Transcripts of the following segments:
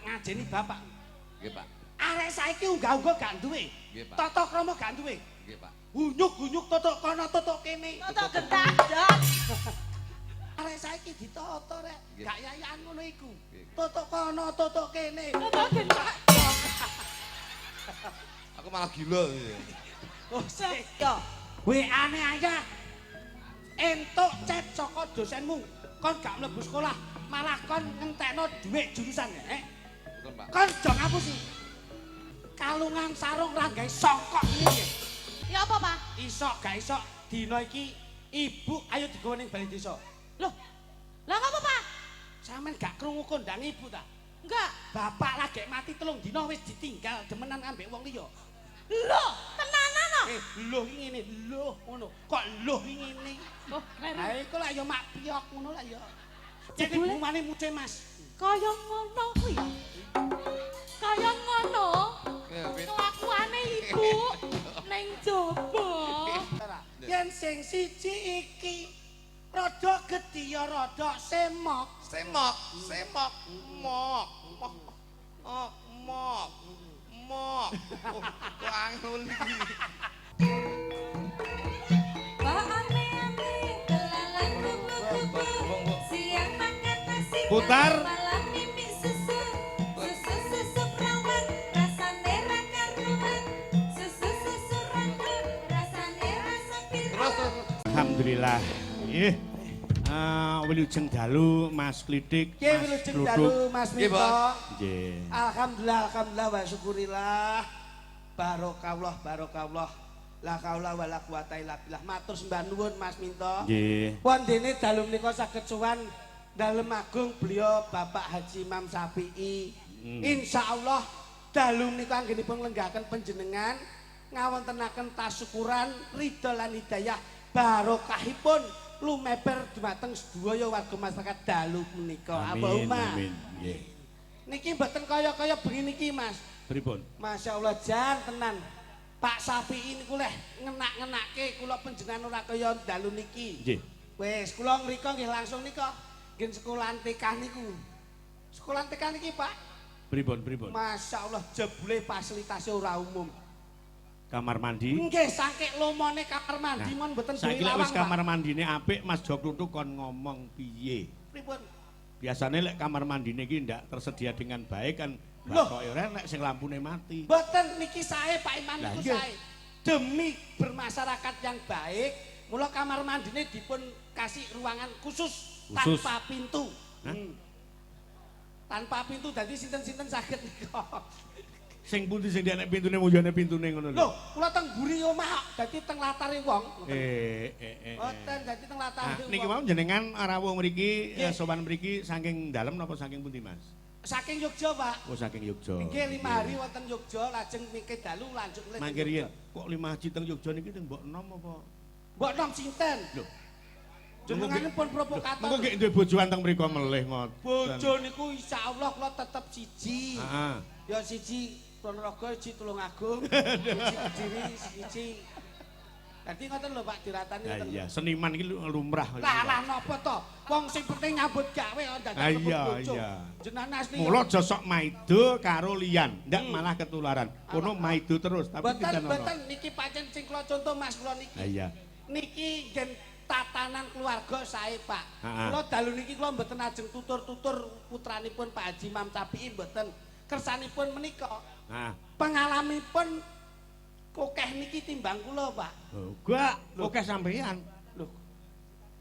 Ngajeni bapak. Nggih, Pak. Arek saiki unggah-ungguh gak duwe. Nggih, Pak. Tata krama gak duwe. Nggih, Pak. Hunyuk-hunyuk tutuk kono tutuk kene. Tutuk gentak, Dot. Arek saiki ditata rek, Nggih. gak yayan ngono iku. Nggih. Tutuk kono tutuk kene. Tutuk gentak. Aku malah gila. Oh, sik. Yo. WA-ne ayah. Entuk chat saka dosenmu. Kon gak mlebu sekolah, malah kon ngentekno dhuwit jurusan eh. Betul, Pak. Kon aja ngapusi. Kalungan sarung ra gawe songkok ngene. Ya apa, Pak? Isok gak isok dina iki ibu ayo digawa ning balai desa. Loh. Lah ngapa, Pak? Sampeyan gak krungu kondang ibu ta? Enggak. Bapak lagi mati 3 dina wis ditinggal demenan ambek wong liya. Loh, tenanan no? Eh, lho iki ngene, lho ngono. Kok lho iki ngene? Oh, kleru. Ha iku lak ya mak piyok ngono lak ya. Jadi Jebule? bumane muce, Mas. Kaya ngono kuwi. Kaya ngono. Ya, Win. Kelakuane ibu ning jaba. Yen sing siji iki rada gedhi ya rada semok. Semok, semok, mok, mok, oh, mok, mok. Oh, kok angel iki. Pak ame-ame belalang kupu-kupu. Siang makan nasi, Putar. malam mimi susu. Susu susu perawan, rasane ra karuan. Susu susu rangka, rasane rasa biru. Terus, terus. Alhamdulillah. Nggih. Wilujeng dalu Mas Klitik. Nggih Mas wilujeng Kluthuk. dalu Mas Nggih, Minto. Bos. Nggih. Alhamdulillah, alhamdulillah wa syukurillah. Barokallah, barokallah. La haula wala quwata illa billah. Matur sembah nuwun Mas Minto. Nggih. Wondene dalu menika saged sowan Dalem Agung beliau Bapak Haji Imam Syafi'i. Insyaallah dalu menika anggenipun nglenggahaken panjenengan ngawontenaken tasyukuran ridho lan hidayah barokahipun lumeber dumateng sedaya warga masyarakat dalu menika. Amin. Allahumma. Amin. Nggih. Niki mboten kaya-kaya bengi niki, Mas. Pripun? Masya Allah jan tenan. Pak Syafi'i niku leh ngenak-ngenakke kula panjenengan ora kaya dalu niki. Nggih. Wis, kula ngriko nggih langsung nika nggih sekolahan TK niku. Sekolahan TK niki, Pak. Pripun, pripun? Masya Allah jebule fasilitasnya ora umum. Kamar mandi. Nggih, saking lomone kamar mandi Nah, mon mboten duwe Saiki lek lawang, wis kamar mandine apik, Mas Jo Kluthuk kon ngomong piye? Pripun? Biasane lek kamar mandine iki ndak tersedia dengan baik kan Loh. bakoke ora nek sing lampune mati. Mboten niki sae Pak Iman Lah, niku nggih. sae. Demi bermasyarakat yang baik, mula kamar mandine dipun kasih ruangan khusus, Khusus. tanpa pintu. Hah? Hmm. Tanpa pintu dadi sinten-sinten saged nika. Sing pundi sing nek pintune muyone pintune ngono lho. Lho, kula teng mburi omah kok, dadi teng latare wong. Eh eh eh. Mboten dadi teng latare Nah, wong. niki mau jenengan rawuh mriki Nggih. sowan mriki saking dalem napa saking pundi, Mas? Saking Yogya, Pak. Oh, saking Yogya. Nggih 5 hari wonten Yogya, lajeng mingke dalu lanjut mulih. Mangke riyen, kok lima haji teng Yogya niki teng mbok enom apa? Mbok nom sinten? Lho, Jenengane pun provokator. Mengko nggih duwe bojoan teng mriko melih ngoten. Bojo niku insyaallah kula tetep siji. Heeh. Ya siji Ponorogo, siji Tulungagung, siji Kediri, siji. Dadi ngoten lho Pak diratani Lah ngoten. iya, seniman iki lumrah. Lah lah napa to? Wong sing penting nyambut gawe kok dadak Ah, rebut iya, bojo. iya. Jenengan asli. Mula aja sok maido karo liyan, ndak malah ketularan. Kono maido terus tapi Mboten tidak ono. mboten niki pancen sing kula contoh Mas kula niki. Ah, iya. Niki nggen tatanan keluarga sae Pak. Ha-ha. Kula dalu niki kula mboten ajeng tutur-tutur putranipun Pak Haji Imam Syafi'i mboten. Kersanipun menika Nah, pengalamipun kokeh niki timbang kula Pak. oh, gak oke sampean. Lho.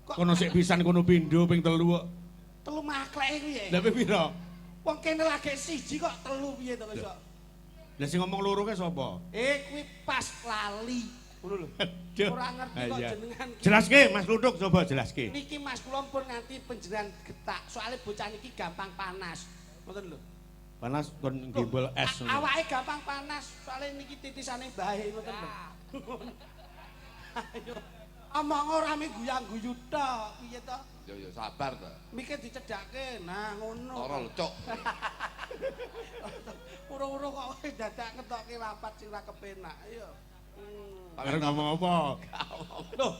Kok Kono sik pisan kono pindho ping telu kok. telu makleke kuwi ya? Lah ping pira? Wong kene lagi siji kok telu piye to kok iso? Lah sing ngomong loro ke sapa? Eh kuwi pas lali. Ngono lho. Aduh. Ora ngerti Ah, kok iya. jenengan ki. Jelaske Mas Kluthuk coba jelaske. Niki Mas kula pun nganti panjenengan getak, soalnya bocah niki gampang panas. Ngoten lho. Panas kon gembol es. Loh, awake gampang panas, soalnya niki titisane bae ngoten lho. Ayo. Omong ora mi guyang-guyu tok, piye to? Yo yo sabar to. Mikir dicedhake. Nah, ngono. Ora lho, Cuk. Uro-uro kok wis dadak ngetokke rapat sing ra kepenak. Ayo. Arep ngomong apa? Loh,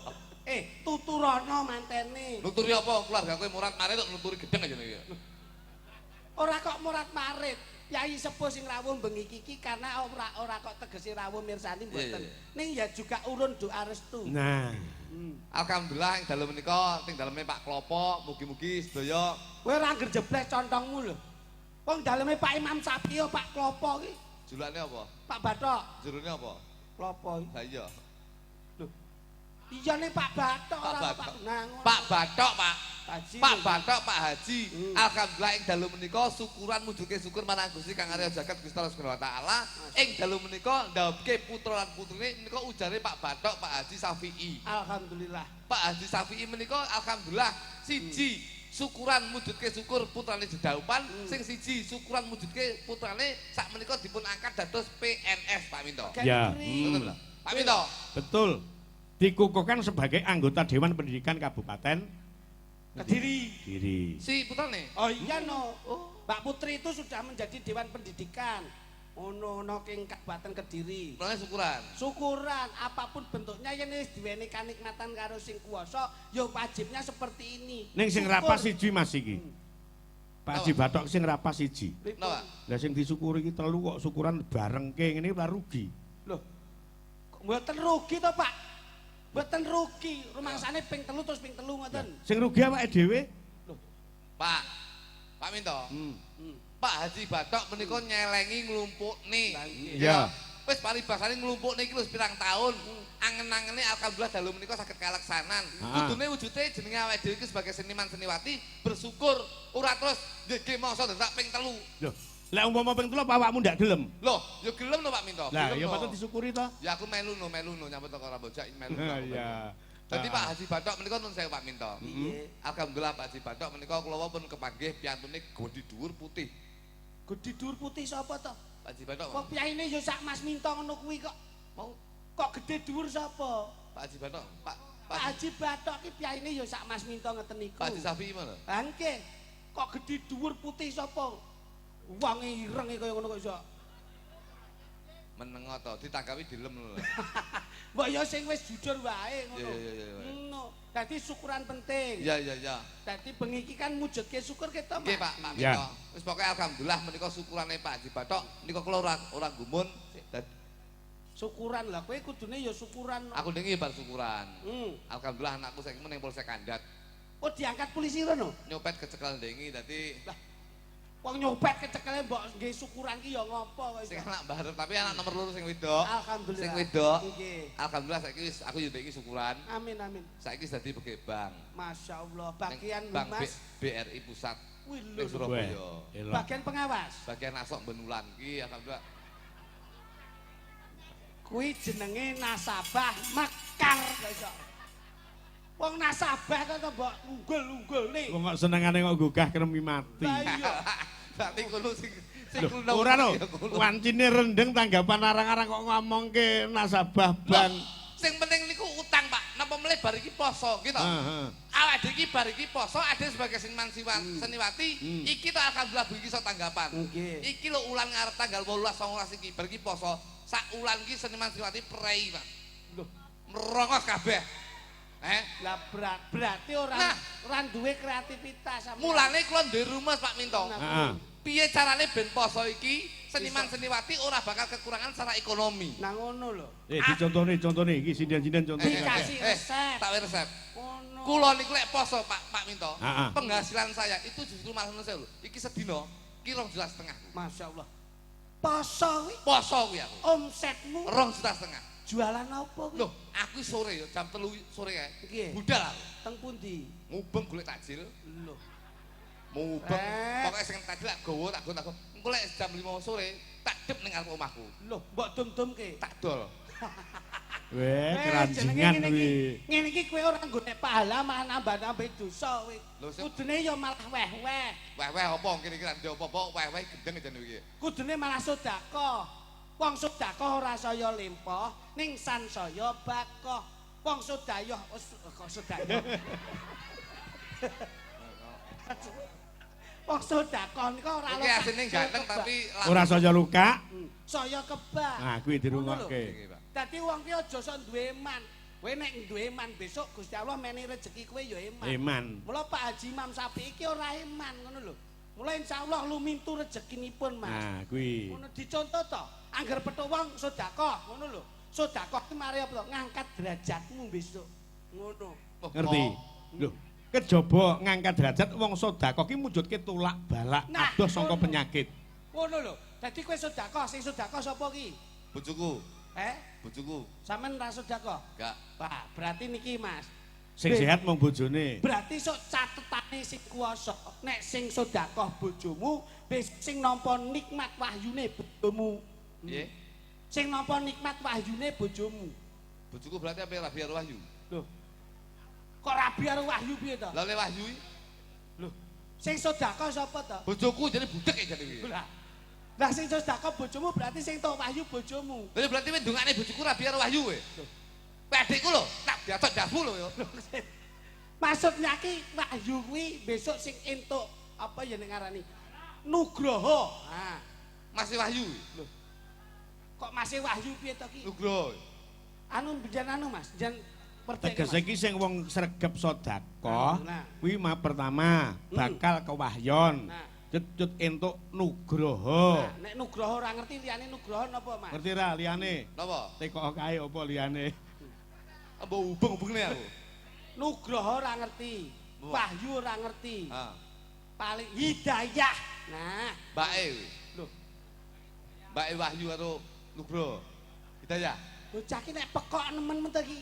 eh tuturana mantene. Nuturi apa keluarga kowe murat mare tok nuturi gedeng aja niki. Ora kok murat-marit. Yai sepuh sing rawuh bengi iki karena ora ora kok tegese rawuh mirsani mboten. Iya, iya. Ning ya juga urun doa restu. Nah, Alhamdulillah ing dalem menika teng daleme Pak Klopo mugi-mugi sedaya Kowe ora nggerjebles contongmu lho. Wong daleme Pak Imam Sapi Pak Klopo iki, julane apa? Pak Bathok. Jerone apa? Klopo iki. Lah iya. Iya nih Pak Bathok Pak ora Bathok. Pak Nah, ngono. Pak Bathok, Pak. Haji. Pak Bathok, Pak Haji. Alhamdulillah ing dalu menika syukuran mujudke syukur marang Gusti Kang Arya Jagat Gusti Allah Subhanahu wa taala. Ing dalu menika ndhaupke putra lan putrine menika ujare Pak Bathok, Pak Haji Safi'i. Alhamdulillah. Pak Haji Safi'i menika alhamdulillah siji syukuran mujudke syukur putrane jedaupan, sing siji syukuran mujudke putrane sak menika dipun angkat dados PNS Pak Minto. Ya. Betul lho. Pak Minto. Betul. Dikukuhkan sebagai anggota Dewan Pendidikan Kabupaten Kediri. Kediri. Si putrane. Oh iya no. Mbak Putri itu sudah menjadi Dewan Pendidikan. Ono ono king Kabupaten Kediri. Putrane syukuran. Syukuran apapun bentuknya yen wis diweni kanikmatan karo sing kuwasa ya wajibnya seperti ini. Ning sing Syukur. rapas siji Mas iki. Pak Haji Bathok sing rapas siji. Pripun? Napa? Lah sing disyukuri iki telu kok syukuran barengke ngene ora rugi. Loh. Kok mboten rugi to, Pak? Mboten rugi. Rumangsane ping telu terus ping telu ngoten. Sing rugi awake dhewe. Pak. Pak Minto. Pak Haji Bathok menika nyelengi nglumpukne. Iya. Wis paribasane nglumpukne iki wis pirang taun. Angen-angene alhamdulillah dalu menika saged kalaksanan. Kudune wujude jenenge awake dhewe iki sebagai seniman seniwati bersyukur ora terus nggih mongso dadak ping telu. Loh, lek umpama ping telu apa awakmu ndak gelem? Loh, ya gelem lho Pak Minto. Lah, Gelem ya lho. patut disyukuri to. Ya aku melu no, melu no nyambut teko Rambojak melu. no, aku melu. Iya. Dadi Pak Haji Bathok menika nun sewu Pak Minto. Piye? Alhamdulillah Pak Haji Bathok menika kula pun kepanggih piantune gondhi dhuwur putih. Gedhi dhuwur putih sapa to? Pak Haji Bathok. Wong piyaine ya sak Mas Minto ngono kuwi kok. Mau Kok gedhe dhuwur sapa? Pak Haji Bathok, Pak Pak Haji Bathok ki piyaine ya sak Mas Minto ngeten niku. Pak Haji Safi'i mana? Lah nggih. Kok gedhe dhuwur putih sapa? Wong ireng kaya ngono kok iso. Menengo to, ditanggapi dilem lho. Mbok ya sing wis jujur wae ngono. Iya, iya, iya. Ngono. Dadi syukuran penting. Iya, iya, iya. Dadi bengi iki kan mujudke syukur kita, Mas. Nggih, Pak, Pak Ya. Minto. Wis pokoke alhamdulillah menika syukurane Pak Haji Bathok nika kula ora ora gumun. Dadi Syukuran lah kowe kudune ya syukuran. aku ndengi bar syukuran. Alhamdulillah anakku saiki meneng Polsek Kandat. Oh diangkat polisi rono. Nyopet kecekel ndengi dadi Wong nyopet kecekele mbok nggih syukuran ki ya ngopo kok sing iso. anak barep tapi anak nomor loro sing wedok. Alhamdulillah. Sing wedok. Nggih. Alhamdulillah saiki wis aku yo ndengi syukuran. Amin amin. Saiki wis dadi pegawai bank. Masya Allah, Neng bagian Bank humas, BRI Pusat wih ning lho, Surabaya. Elok. bagian pengawas. Bagian asok benulan ki alhamdulillah. Kuwi jenenge nasabah mekar kok iso. Wong nasabah kok to mbok unggul-unggulne. Wong kok senengane kok gugah kremi mati. Lah iya. Berarti kulo sing sing Loh, kulo ora lho, ya kulo. wancine rendeng tanggapan arang-arang kok ngomongke nasabah bank. Sing penting niku utang, Pak. Napa melih bar iki poso gitu. Heeh. Awake dhewe iki bar iki poso ade sebagai seniman seniwati iki to alhamdulillah bengi iso tanggapan. Nggih. Iki lho ulan ngarep tanggal 18 19 iki bar iki poso. Sak ulan iki seniman seniwati prei, Pak. Loh, Merongos kabeh. Eh, lah berarti ora Nah. ora duwe kreativitas sampean. mulane kula ndek rumus Pak Minto. Heeh. Piye carane ben poso iki seniman seniwati ora bakal kekurangan secara ekonomi. Nah ngono lho. Eh dicontone, contone iki sinden-sinden contone. Dikasih resep. Tak wei resep. Ngono. Kula niku lek poso Pak Pak Minto, Ha-ha. penghasilan saya itu justru malah menurut saya lho. Iki sedina ki 2,5 juta. Masya Allah. Poso kuwi Poso kuwi aku. omsetmu 2,5 juta. jualan apa kuwi? Loh, aku sore ya jam 3 sore kae. Nggih. Budal aku. Teng pundi? Mubeng golek takjil, Lho. mubeng. Pokoke sing takjil tak gowo, tak gowo, tak gowo. Engko lek jam 5 sore tak dep ning ngarep omahku. Loh, mbok dum-dumke. Tak dol. Weh, jenenge keranjingan ngene kuwi. iki. Ngene iki kowe ora nggone pahala malah nambah-nambah dosa kowe. Lho, sing- Kudune ya malah weh-weh. Weh-weh apa kira-kira ndek apa-apa weh-weh gendeng jane iki. Kudune malah sedekah. Wong sedekah ora saya lempoh, ning sansaya bakoh. Wong sedayah kok sedayah. Wong sedekah nika ora Iki asine ganteng tapi Ora saya luka. Saya kebak. Nah, kuwi dirungokke. Nggih, Pak. Dadi wong ki aja sok duwe iman. Kowe nek duwe iman besok Gusti Allah menehi rejeki kowe ya iman. Iman. Mula Pak Haji Imam Sapi iki ora iman ngono lho. Mulai insyaallah lumintu rezekinipun, Mas. Nah, kuwi. Ngono dicontoh to. Angger petuk wong sedekah, ngono lho. Sedekah ki mari apa to? Ngangkat derajatmu besok. Ngono. Oh, Ngerti? Lho, kejaba ngangkat derajat wong sedekah ki mujudke tulak balak Nah, adoh saka ngono. penyakit. Ngono lho. Dadi kowe sedekah, sing sedekah sapa ki? Bojoku, Eh, bojoku. sampean ra sedekah? Enggak. Wah, berarti niki Mas. Sing sehat mung bojone. Berarti sok catetane sing kuwasa, nek sing sedekah bojomu, wis sing nampa nikmat wahyune bojomu. Piye? Sing nampa nikmat wahyune bojomu. Bojoku berarti apa rabi karo Wahyu? Lho. Kok rabi karo wahyu piye to? Lah oleh Wahyu iki, Lho. Sing sedekah sapa to? bojoku jadi budek ya jadi kuwi. Lah. Lah sing sedekah bojomu berarti sing tok wahyu bojomu. Lah berarti kowe ndongakne bojoku rabi karo Wahyu kowe. Kowe adikku lho, tak diatok ndasmu lho ya. Maksudnya ki wahyu kuwi besok sing entuk apa ya nek ngarani? Nugroho. Ha. Masih Wahyu. Lho, Kok masih wahyu piye to ki? Nugroho. Anu jan anu Mas, jan percaya. Tegese iki sing wong sregep sedekah Nah. kuwi mah pertama bakal kewahyon. Nah. Cut entuk nugroho. Nah, nek Nugroho ora ngerti liyane Nugroho napa Mas? Ngerti ra liyane? Napa? Tekok kae apa liyane? Mbok hubung-hubungne aku. Nugroho ora ngerti, Wah. Wahyu ora ngerti. Ha, Paling hidayah. Nah, mbake kuwi. lho, Mbake Wahyu karo Nugroho. Hidayah. bocah ki nek pekok nemen-men to ki.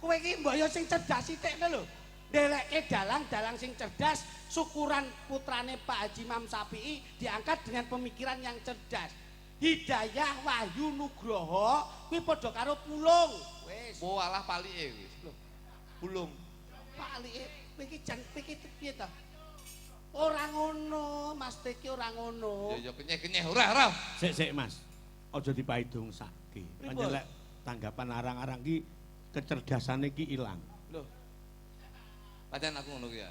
Kowe iki mbok yo sing cerdas sithik lho. Ndelekke dalang-dalang sing cerdas, syukuran putrane Pak Haji Imam Sapi'i diangkat dengan pemikiran yang cerdas. Hidayah Wahyu Nugroho kuwi padha karo pulung. Wis. Oh alah palike kuwi. Lho. Pulung. Palike kowe iki jan kowe iki piye to? Ora ngono, Mas Teki ora ngono. Ya ya kenyeh-kenyeh ora ora. Sik sik Mas. Aja dipaidung sake. Pripun? Pancen lek tanggapan arang-arang ki kecerdasane ki ilang. Lho, Pancen aku ngono kuwi ya.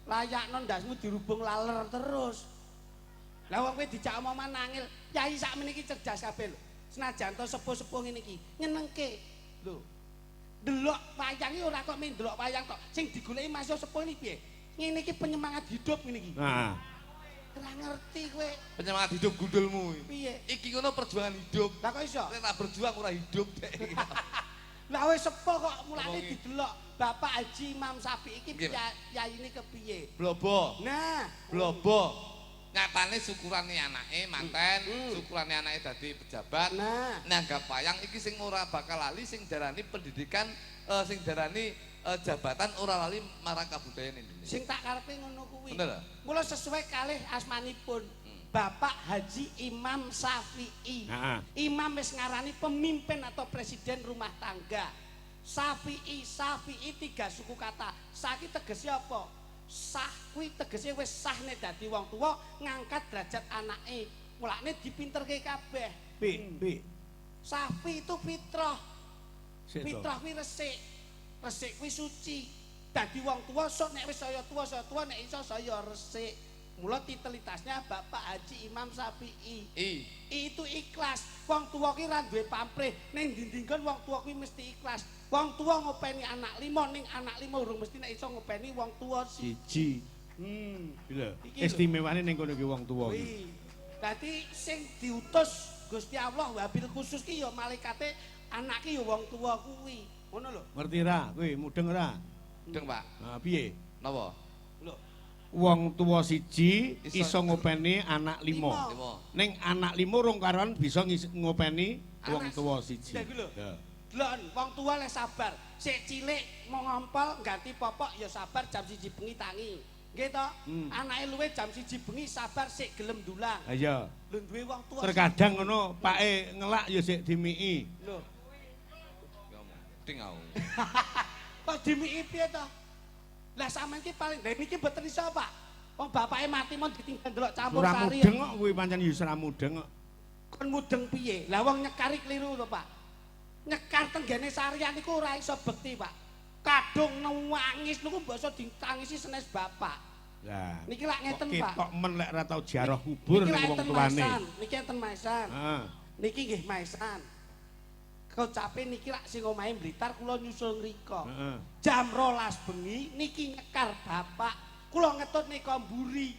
layakno ndasmu dirubung laler terus. Lah wong kowe dijak omongan angel, yai sakmene iki cerdas kabeh lho. Senajan to sepuh-sepuh ngene iki, nyenengke. Lho. Delok wayang iki ora kok mung delok wayang tok. Sing digoleki Mas yo sepuh ini piye? Ngene iki penyemangat hidup ngene iki. Nah, Ora ngerti kowe Penyemangat hidup gundulmu. piye. Iki ngono perjuangan hidup. Lah kok iso? Nek tak berjuang ora hidup dek. Lah wis sepuh kok mulane Ngomongi. didelok Bapak Haji Imam Sapi iki Nggih, Pak. yayine kepiye? Blobo. Nah, Blobo. Nyatane syukurane anake manten, Hmm. syukurane anake dadi pejabat. Nah. Nanggap wayang iki sing ora bakal lali sing darani pendidikan sing darani jabatan ora lali marang kabudayan Indonesia. Sing tak karepe ngono kuwi. Bener ah? Mula sesuai kalih asmanipun. Bapak Haji Imam Syafi'i. Heeh. Imam wis ngarani pemimpin atau presiden rumah tangga. Syafi'i, Syafi'i tiga suku kata. Saki tegese apa? Sah kuwi tegese wis sah nek dadi wong tuwa ngangkat derajat anake. Mulane dipinterke kabeh. pi pi Safi itu fitrah. sik to. Fitrah kuwi resik. Resik kuwi suci. Dadi wong tuwa sok nek wis saya tuwa saya tuwa nek iso saya resik. Mula titelitasnya Bapak Haji Imam Syafi'i. I. Itu ikhlas. Wong tuwa ki ra duwe pamrih. Ning ndi-ndi nggon wong tuwa kuwi mesti ikhlas. Wong tuwa ngopeni anak lima ning anak lima urung mesti nek iso ngopeni wong tuwa siji. Siji. Lho, Iki lho. istimewane ning kono ki wong tuwa ki. Kuwi. Dadi sing diutus Gusti Allah wabil khusus ki ya malaikate anak ki ya wong tuwa kuwi. Ngono lho. Ngerti ra kowe mudeng ra? Deng, Pak. Nah, piye? Napa? Lho. Wong tuwa siji Iso- iso ngopeni anak lima. Lima. Lima. Ning anak lima rong karuan bisa ngopeni wong Anak- tuwa siji. Lah iku lho. Ya. Delok wong tuwa lek sabar. Sik cilik mau ngompol ganti popok ya sabar jam 1 bengi tangi. Nggih to? Anake luwe jam 1 bengi sabar sik gelem ndulang. Ha iya. Lho duwe wong tuwa. Terkadang ngono pake ngelak ya sik dimiki. Lho, Ngomong. Ding aku. kok dimiki piye to? Lah sampean ki paling lha niki mboten iso, Pak. Wong bapake mati mon ditinggal ndelok campur Ora sari. mudeng kok kuwi pancen ya ora mudeng kok. Kon mudeng piye? Lah wong nyekari keliru lho, Pak. Nyekar tenggene sarian niku ora iso bekti, Pak. Kadung nangis niku mbok iso ditangisi senes bapak. Lah. Niki lak ngeten, kok Pak. Ketok men lek ora tau ziarah kubur Niki ning lak wong enten tuane. Maesan, niki enten maesan. Heeh. Niki nggih maesan. Kocape niki lak sing omahe Blitar kula nyusul ngriko. Heeh. Jam 12 bengi niki nyekar bapak. Kula ngetut nika mburi.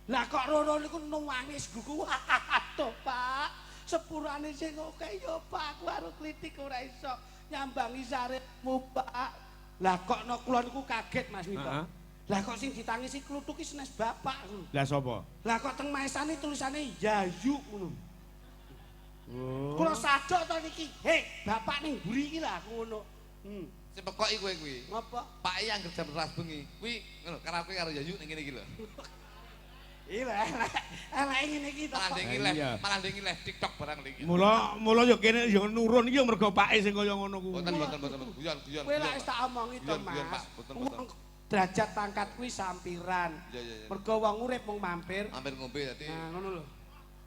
Lah kok Roro niku nangis gugu. Aduh, Pak. Sepurane sing akeh ya, Pak. Aku karo klitik ora iso nyambangi saremu, Pak. Lah kok no kula niku kaget, Mas Wito. Heeh. Lah kok sing ditangisi kluthuk ki senes bapak ngono. Lah sapa? Lah kok teng maesane tulisane Yayu ngono. Oh. Kula sadok to niki. Hei, bapak ning mburi iki lah aku ngono. Sing pekoki kowe kuwi. Ngopo? Pak I anggere jam 11 bengi. Kuwi ngono karaoke karo Yayu ning ngene iki lho. Iya, elek ngene iki to. Malah ndek Iya. live, malah ndek live TikTok barang iki. Mula mula yo kene yo nurun iki yo mergo pake sing kaya ngono kuwi. Boten boten boten guyon guyon. Kowe lak wis tak omongi to, Guyon, guyon, Mas. Pak. Boten, boten. Wong derajat pangkat kuwi sampiran. Iya, iya, iya. Mergo wong urip mung mampir. Hampir ngombe dadi. Nah, ngono lho.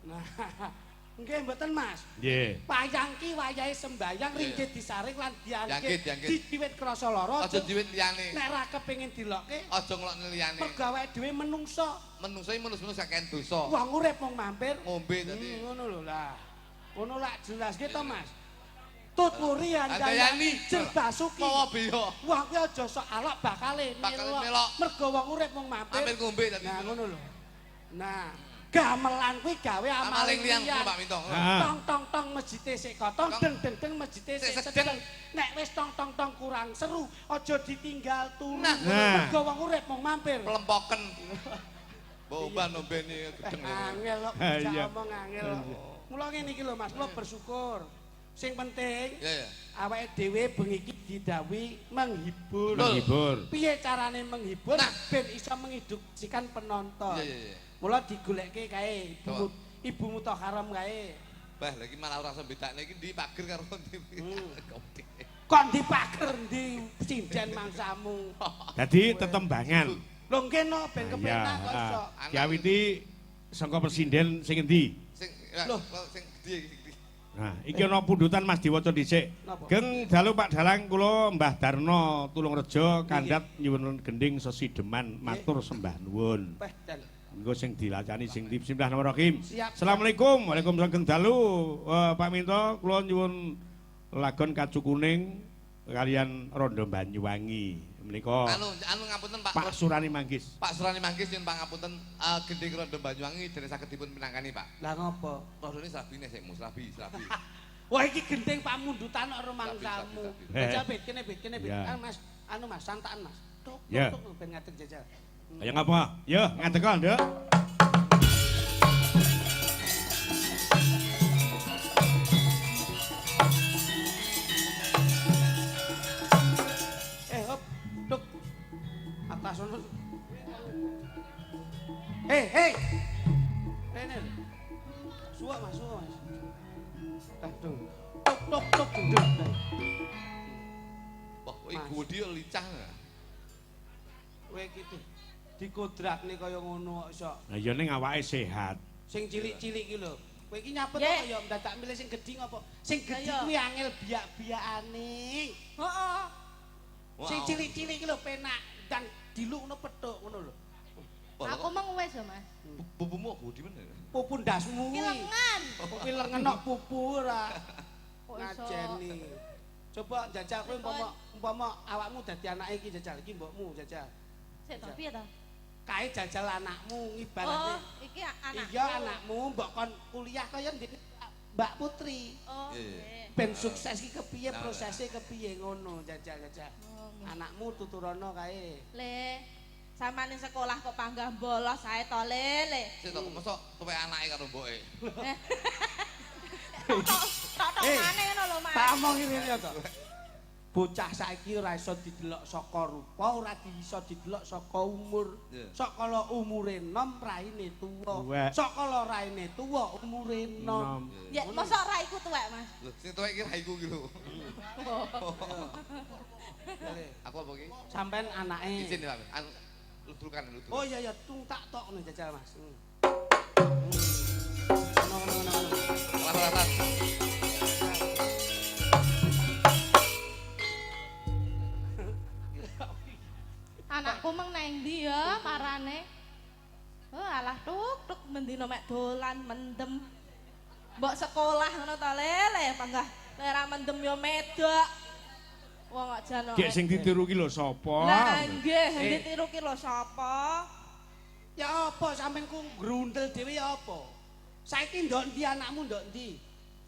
Nah, nggih mboten, Mas. Nggih. Wayang ki wayahe sembayang Iya. ringgit disaring lan Diangkit, diangkit. diangkit. Diwiwit krasa lara. Aja diwit liyane. Nek ra kepengin dilokke, Aja ngelokne liyane. mergo awake dhewe menungso. Menungso iki menungso kakean dosa. Wong urip mung mampir. Ngombe dadi. Ngono lho lah. Ngono lak jelas ki to, Mas. Tut wuri Handayani. andayani jer basuki. Mawa beya. Wong kuwi aja sok alok bakale Bakale melok. Mergo wong urip mung mampir. Hampir ngombe dadi. Nah, ngono lho. Nah, gamelan kuwi gawe Amaling amaling liyan liyan. Pak Minto. Ah. Tong tong tong masjide sik kotong, Tong. deng deng deng masjide Sik sik sedeng. sedeng. Nek wis tong tong tong kurang seru, aja ditinggal turu. Nah. Nah. Mergo wong urip mung mampir. Plempoken. Boban nombeni gedeng. Angel kok Ah, bocah iya. omong angel. kok. Mula ngene iki lho Mas, kula bersyukur. Sing penting Iya ya. awake dhewe bengi iki didhawuhi menghibur. Betul. Menghibur. Piye carane menghibur Nah. ben iso mengedukasikan penonton. Iya iya iya. Mula digolekke kae ibu ibu Mutahharam kae. Bah, lagi malah ora iso bedakne iki ndi pager karo ndi. Goblok. Kon dipager ndi sinden mangsamu. Dadi tetembangan. Lho nggih no ben kepenak kok iso. Diawiti saka presiden sing endi? Sing Loh. loh, sing gedhe iki sing gedhe. Nah, iki ana pundutan Mas diwaca dhisik. Napa? Geng dalu Pak Dalang kula Mbah Darno Tulungrejo kandhat nyuwun gending sesideman matur sembah nuwun. Peh dan Engko sing dilacani sing di Bismillahirrahmanirrahim. Siap. Assalamualaikum. Waalaikumsalam geng dalu. Pak Minto kula nyuwun lagon Kacu Kuning kalian Rondo Banyuwangi. Menika Anu anu ngapunten Pak. Pak Surani Manggis. Pak Surani Manggis nyuwun pangapunten gending Rondo Banyuwangi dene saged dipun pinangkani Pak. Lah ngopo? Rondone srabine sik mu, srabi, srabi. Wah iki gending pamundutan kok rumangsamu. Sabi, sabi, sabi. Jajal bit kene bit kene bit. Ya. Ah, Mas, anu Mas, santakan Mas. Tuk Ya. tuk tuk, ben ngadeg jajal. Kaya ngapa? Yo, ngadeg kok, Nduk. Eh hop, tuk. Atas ono. Hei, hei. Rene. Suwak Mas, suwak Mas. Dah dung. Tuk tuk tuk dung. Dah. Wah, iki gedhe licah. Kowe iki dikodrakne kaya ngono kok iso. Lah ya ning awake sehat. Sing cilik-cilik iki lho. Kowe iki nyapet Ye. kok ya ndadak milih sing gedhi ngopo? Sing gedhi Ayo. kuwi angel biak-biakane. Heeh. Sing cilik-cilik iki lho penak ndang dilukno pethuk ngono lho. Aku meng wis ya, Mas. Pupumu gedhe men. Pupu ndasmu Ki kuwi. lengan. Kuwi lengen kok pupu ora Kok iso? ngajeni. Coba jajal kowe umpama umpama awakmu dadi anake iki jajal iki mbokmu jajal. Sik to piye to? Kae jajal anakmu ngibarate. Oh, iki anakku. Iya anakmu mbok kon kuliah kaya ndek Mbak Putri. Oh, Iya, iya. nggih. Ben sukses iki kepiye Nah, prosesnya kepiye ngono jajal-jajal. Oh, nggih. Anakmu tuturono kae. Le, sampean ning sekolah kok panggah bolos ae to, Le, Le. Sik to mosok tuwek anake karo mboke. Tok tok Eh, maneh ngono lho, Mas. Tak omong ngene ya to. Bocah saiki ora iso didelok saka rupa, ora iso didelok saka umur. Iya. Sok kala umure nom raine tuwa. Tuwek. Sok kala raine tuwa umure nom. Nom. Ya, mosok ra iku tuwek, Mas. Lho, sing tuwek iki raiku iki lho. Aku apa iki? Sampean anake. Izin ya, Pak. Anu ludrukan ludrukan. Oh iya iya, tung tak tok ngono jajal Mas. Ngono ngono ngono. Ras-ras. Anakku meng nang ndi ya marane? Oh, alah tuk tuk mendino mek dolan mendem. Mbok sekolah ngono to, Le, Le, panggah lek ra mendem ya medok. Wong kok jan. Gek sing ditiru ki lho sapa? Lah nggih, ditiru ki lho sapa? Ya apa sampean ku grundel dhewe ya apa? Saiki ndok ndi anakmu ndok ndi?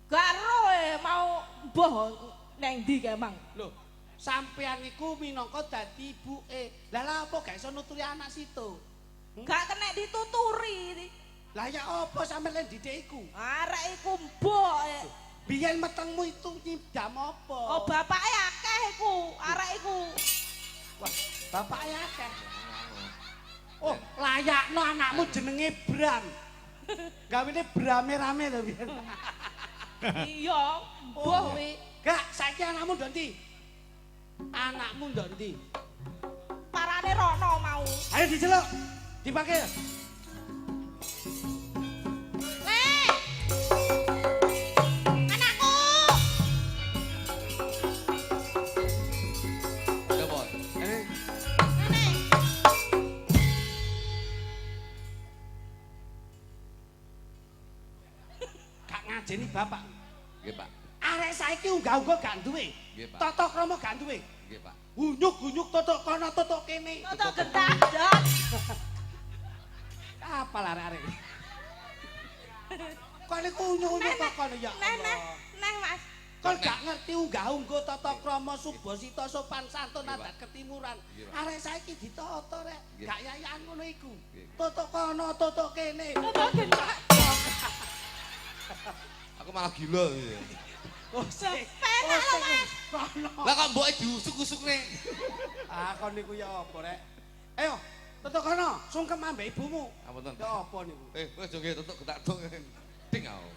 Gak ero mau mbuh neng ndi kae mang. Lho, sampean iku minangka dadi ibuke. Lah lha apa gak iso nuturi anak situ? Gak kena dituturi. Lah ya apa sampean lek didik iku? Arek iku mbok. Biyen metengmu itu nyidam apa? Oh bapake akeh iku, arek iku. Wah, bapake akeh. Oh, layakno anakmu jenenge Bram. Gawene Brame rame to biyen. Iya, mbuh kuwi. Gak, saiki anakmu ndok ndi? Anakmu ndok ndi? Parane rono mau. Ayo diceluk. Dipanggil. Le. Anakku. Ya, Bos. Nenek. Gak ngajeni bapak. Nggih, Pak. Arek saiki unggah-ungguh gak duwe. Nggih, Pak. Tata krama gak duwe. Nggih, Pak. Gunyuk-gunyuk totok kono totok kene. Totok gentak, Dot. Apa arek-arek? Kok niku unyuk-unyuk kok kono ya. Neh, neh, neh, Mas. Kon gak ngerti unggah-ungguh tata krama subasita sopan santun adat ketimuran. Arek saiki ditata rek, gak yayan ngono iku. Totok kono totok kene. Totok gentak. Aku malah gila. Oh, sik. Penak lho, Mas. Kono. Lah kok mboke diusuk-usukne. Ah, kon niku ya apa rek? Ayo, totok kono, sungkem ambek ibumu. Ampun. Ya apa niku? Wis joge totok getak dong. Ding aku.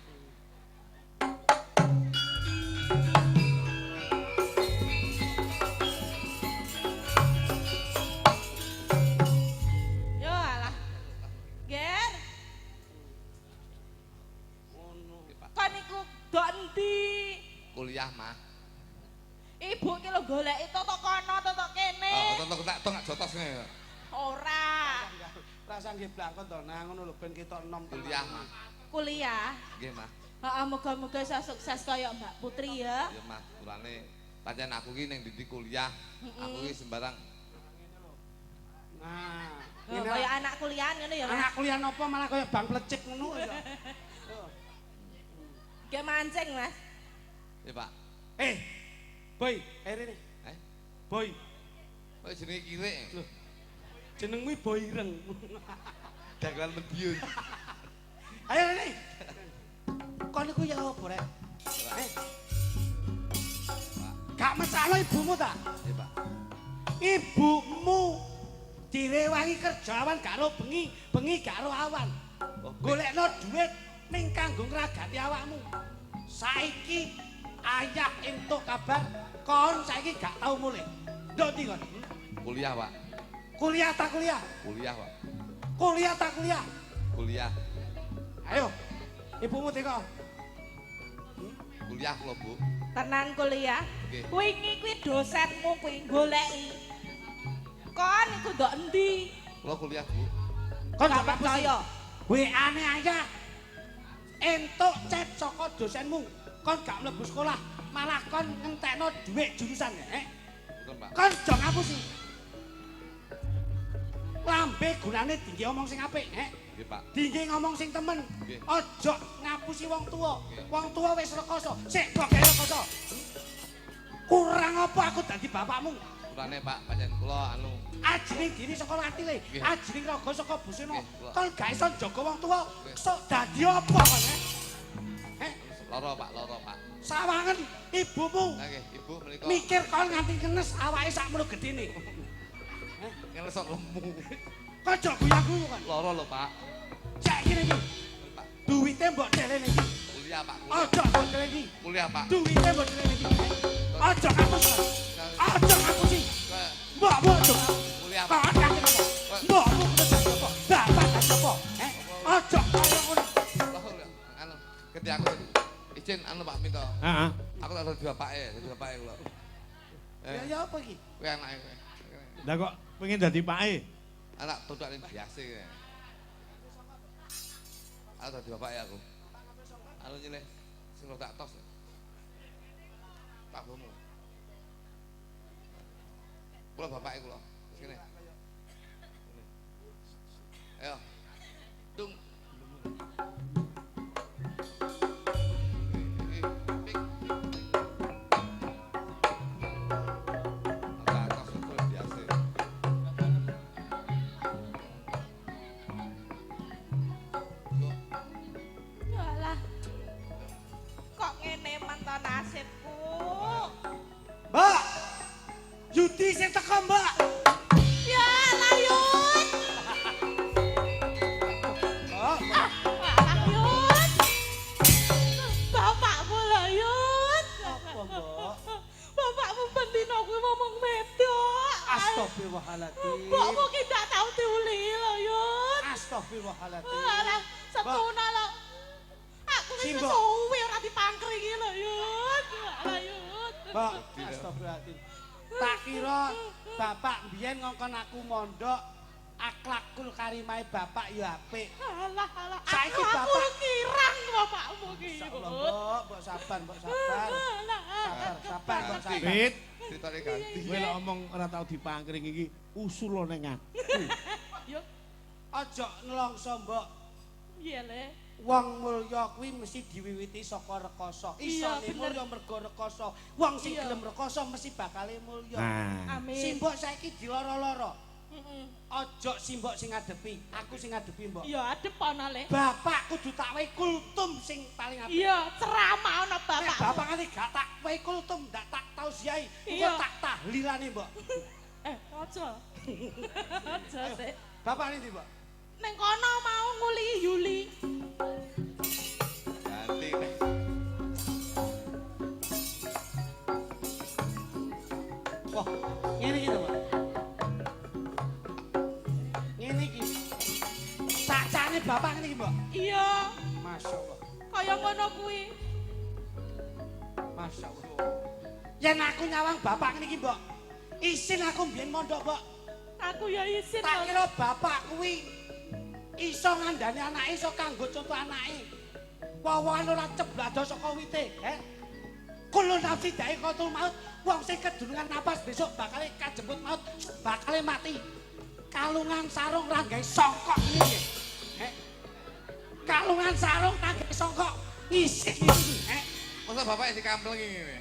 Yo alah. Ger, Ngono. kon iku dok endi? Kuliah, Mah. Ibu ki lho goleki totok kono, totok kene. Oh, totok getak dong gak jotos ngene. Ora. Rasa nggih blangkon to nang ngono lho ben ketok enom tenan. Kuliah, Mah. Kuliah. Nggih, Mah. Heeh, moga-moga iso sukses kaya Mbak Putri ya. Ya, Mah, mulane pancen aku ki ning ndi kuliah, aku ki sembarang Nah, Oh, ngene kaya anak kuliahan ngono ya, Mas. anak kuliah nopo malah kaya bang plecik ngono ya. Gek mancing, Mas. Ya, Pak. Boy, rene. Eh? Boy, Kok jenenge kirik? Loh. Jenengmu Boy Ireng. Dagelan Madiun. Ayo rene. Kon niku ya apa rek? Gak mesakno ibumu ta? Ya, Pak. Ibumu direwangi kerja awan gak ro bengi, bengi gak ro awan. Oh, Golekno duit ning kanggo ngragati awakmu. Saiki ayah entuk kabar kon saiki gak tau mulih. Ndok ndi kon? Kuliah, Pak. Kuliah ta kuliah? Kuliah, Pak. Kuliah ta kuliah? Kuliah. Ayo. Ibumu teko. Kuliah kula, Bu. Tenan kuliah. Nggih. Wingi kuwi dosenmu kuwi goleki. Kon iku ndok endi? Kula kuliah, Bu. Kon Gak gak percaya. WA-ne ayah. Entuk chat saka dosenmu. Kon gak mlebu sekolah, malah kon ngentekno dhuwit jurusan, eh? Betul, Pak. Kon aja ngapusi. Lambe gunane dingge omong sing apik, eh? Nggih, Pak. Dingge ngomong sing temen. Nggih. Aja ngapusi wong tuwa. Nggih. Wong tuwa wis rekoso. Sik kok gawe rekoso. Kurang apa aku dadi bapakmu? Mulane, Pak, pancen kula anu Ajining diri saka latile, Nggih. ajining raga saka busana. Nggih, kula. Kon gak iso njaga wong tuwa, Nggih. sok dadi apa kon, eh? Eh, lara, Pak, lara, Pak. sawangen ibumu Lah nggih, Ibu menika mikir kon nganti ngenes awake sakmono gedene. ngeles kok lemu. Kok aja guyu-guyu kon. Lara lho, Pak. Saiki iki Pak, duwite mbok delene iki. kuliah, Pak. Kuliah. Aja mbok delene iki. Kuliah, Pak. Duwite mbok delene iki. Aja ngapusi. Aja ngapusi. Mbokmu aja. Kuliah, Pak. Kon nganti apa? Mbokmu kudu dadi apa? Bapak dadi apa? Eh, aja kaya ngono. Anu, gede aku izin anu Pak minta. Heeh. Aku tak dadi bapake, dadi bapake kula. Ya ya apa iki? Kowe anake kowe. Lah kok pengen dadi pake? Anak tutuk ning biasa. Aku dadi bapake aku. Anu nyileh sing tak tos. Pak Bomo. Kula bapake kula. Wis kene. Ayo. Dung. Pik. Atas terus biasa. Yo. Alah. Kok ngene man to nasibku? Mbak. Yudi sing teko, Mbak. Ya lah Yud. Mbak. Ah, alah Yud. Bapakmu lho Yud. Apa, Mbak? Bapakmu bendino kuwi ngomong wedok. Astagfirullahaladzim. Mbokmu ki ndak tau diuli lho Yud. Astagfirullahaladzim. Alah, setuna lho. Aku wis Simbok. suwe ora dipangkringi lho Yud. Alah Yud. Mbak, astagfirullahaladzim. Tak kira bapak mbiyen ngongkon aku mondok akhlakul karimahe bapak ya apik. Alah alah. Saiki Aku bapak- kirang bapakmu ki. Insyaallah, Yud. Mbok, mbok sabar, mbok sabar. Alah. Sabar, sabar, mbok sabar. Pit, Ceritane ganti. kowe lek omong ora tau dipangkring iki usul ning aku. Yo, Aja nelongso, Mbok. piye le? Wong mulya kuwi mesti diwiwiti saka rekoso. Iya, Isone bener. mulya mergo rekoso. Wong sing Iya. gelem rekoso mesti bakale mulya. Nah, Amin. Simbok saiki diloro-loro. Heeh. Aja simbok sing ngadepi, aku sing ngadepi, Mbok. Iya, adep ana le. Bapak kudu tak wehi kultum sing paling apik. Iya, ceramah ana Nek bapak. bapak kali gak tak wehi kultum, ndak tak tausiahi, engko Iya. tak tahlilane, Mbok. Eh, aja. Aja sik. Bapak ini, Mbok. Neng kono mau nguli Yuli. Ganti. Wah, ngene iki to, Mbok. Ngene iki. Cacane bapak ngene iki, Mbok. Iya, Masya Allah. kaya ngono kuwi. Masya Allah. Yen aku nyawang bapak ngene iki, Mbok. Isin aku mbiyen mondok, Mbok. Aku ya isin. Tak kira bapak kuwi iso ngandani anake, iso kanggo contoh anake. Wowoan ora ceblado saka wite, he? Kulo nafsi da'iqatul maut, wong sing kedunungan napas besok bakale kajemput maut, bakale mati. Kalungan sarung ra gawe songkok ngene iki. He? Kalungan sarung ra gawe songkok, ngisik iki, he? Masa bapake dikamplengi ngene?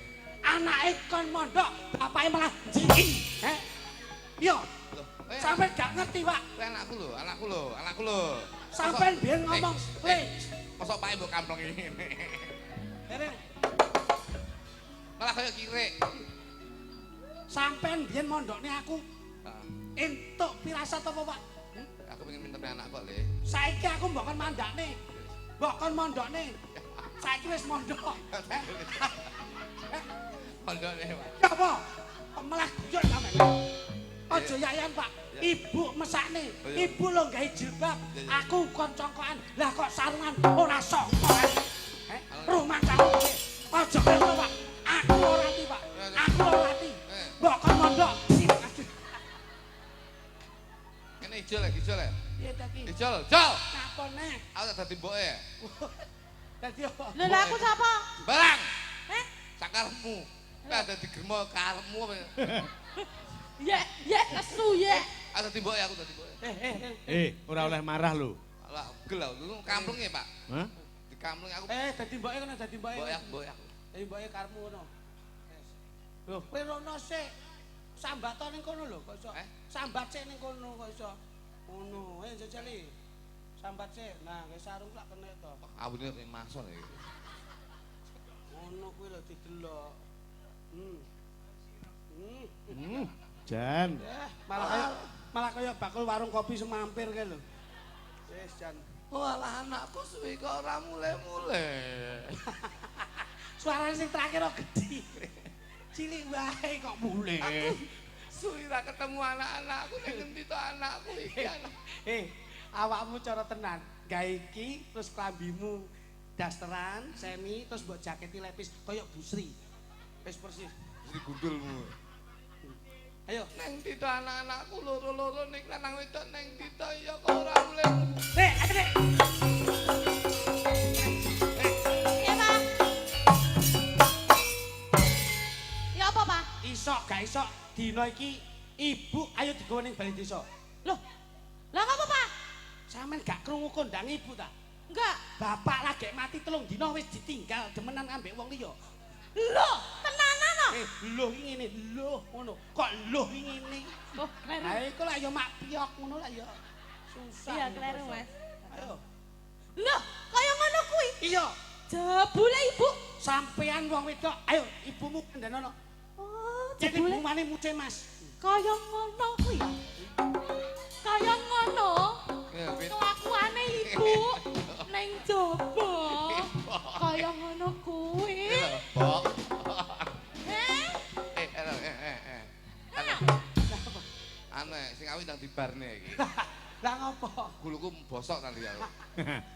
Anake kon mondok, bapake malah jiki, he? Yo, Loh, eh, sampean gak ngerti, Pak. kowe anakku lho, anakku lho, anakku lho. Sampean biyen ngomong, "Le, Mosok pake mbok kamplengi ngene. rene, Malah kaya kirik. sampean biyen mondokne aku Heeh. entuk pirasat apa, Pak? Hmm? Aku pengen minta anak kok, Le. Saiki aku mbok kon mandakne. Mbok kon mondokne. Saiki wis mondok. Eh, Pondokne, Pak. ya apa? Kok malah guyon sampean. Aja yayan, Pak. Ibu mesakne, Oh, iya. ibu lho gawe jilbab, Iya, iya. aku kon congkokan. Lah kok sarungan ora songkokan. Eh, rumah kamu. Aja kaya ngono, Pak. Aku ora ati, Pak. Aku ora ati. Eh. Mbok kon mondok. Aduh. Kene ijol ya, ijol ya. Piye ta ki? Ijol, jol. Napa neh? Aku tak dadi mboke ya. Dadi apa? Lho lah aku sapa? Barang Eh? sakarepmu. Kowe ada digermo karepmu apa? Ye, ye nesu ye. Aku dadi mboke, aku dadi mboke. Eh, eh, eh. eh ora oleh marah lho. Alah, gel aku. Lu kamplengi, Pak. Hah? Dikamplengi aku. Eh, dadi mboke kono, dadi mboke. Mboke aku, mboke aku. Dadi mboke karepmu ngono. Wes. Lho, kowe rono sik. Sambat ning kono lho, kok iso. Eh? Sambat sik ning kono kok iso. Ngono, eh jajali. Sambat sik. Nah, kowe sarung lak kena to. Awune ning masor iki. Ngono kuwi lho didelok. Hmm. Hmm. Hmm, Jan. Eh, malah kaya bakul warung kopi semampir kae lho. Wis jan. Oh alah anakku suwi kok ora mulai-mulai. Suarane sing terakhir kok gedhi. Cilik wae kok mulih. Aku suwi ra ketemu anak-anakku ning ngendi to anakku iki anak. Eh, awakmu cara tenan. Gawe iki terus klambimu dasteran, semi terus mbok jaketi lepis koyo Busri. Wis persis. Mesti gundulmu. Ayo. Neng ndi to anak-anakku loro-loro ning lanang wedok neng ndi to ya kok ora mulai. Nek, ayo nek. Iya, Pak. Ya apa, Pak? Isok gak isok dina iki Ibu ayo digawa ning balai desa. Loh. Lah ngapa, Pak? Sampeyan gak krungu kondang ibu ta? Enggak. Bapak lagi mati 3 dina wis ditinggal demenan ambek wong liya. Loh, tenanan no? Lho iki ngene, lho ngono. Kok lho iki ngene? Oh, kleru. Ha iku lak ya mak piyok ngono lak ya. Susah. Iya, kleru, Mas. Ayo. Loh, kaya ngono kuwi. Iya. Jebule ibu. Sampean wong wedok, ayo ibumu kandhanono. Oh, Jadi jebule bumane muce, Mas. kaya ngono kuwi. Kaya ngono. Ya, Wit. Kelakuane ibu ning jaba. Kaya ngono kuwi. Bok. Heh? Eh. Anu sing awi ndang dibarne iki. Lah ngopo? Guluku bosok nanti aku.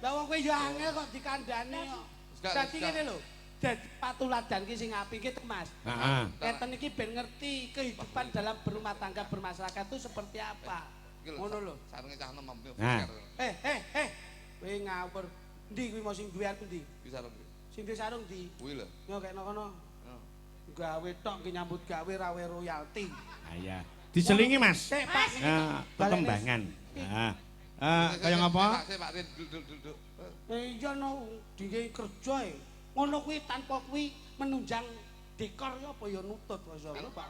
Lah wong kowe ya angel kok dikandhane kok. Dadi ngene lho. Dadi patuladan ki sing apik ki Mas. Heeh. Ngeten iki ben ngerti kehidupan dalam berumah tangga bermasyarakat itu seperti apa. Ngono lho. Sarunge cah nom mampu. Nah. Eh. Kowe ngawur. Endi kuwi mau sing duwe aku endi? Iki sarung kuwi. Sing duwe sarung ndi? Kuwi lho. Yo kekno kono. Gawe tok ki nyambut gawe rawe royalti. Ah iya. Diselingi, Mas. Sik, Pak. Nah, tetembangan. Nah. Kaya ngapa? Sik, Pak Rin, duduk. Iya no, dhewe kerja e. Ngono kuwi tanpa kuwi menunjang dekor ya apa ya nutut basa Pak.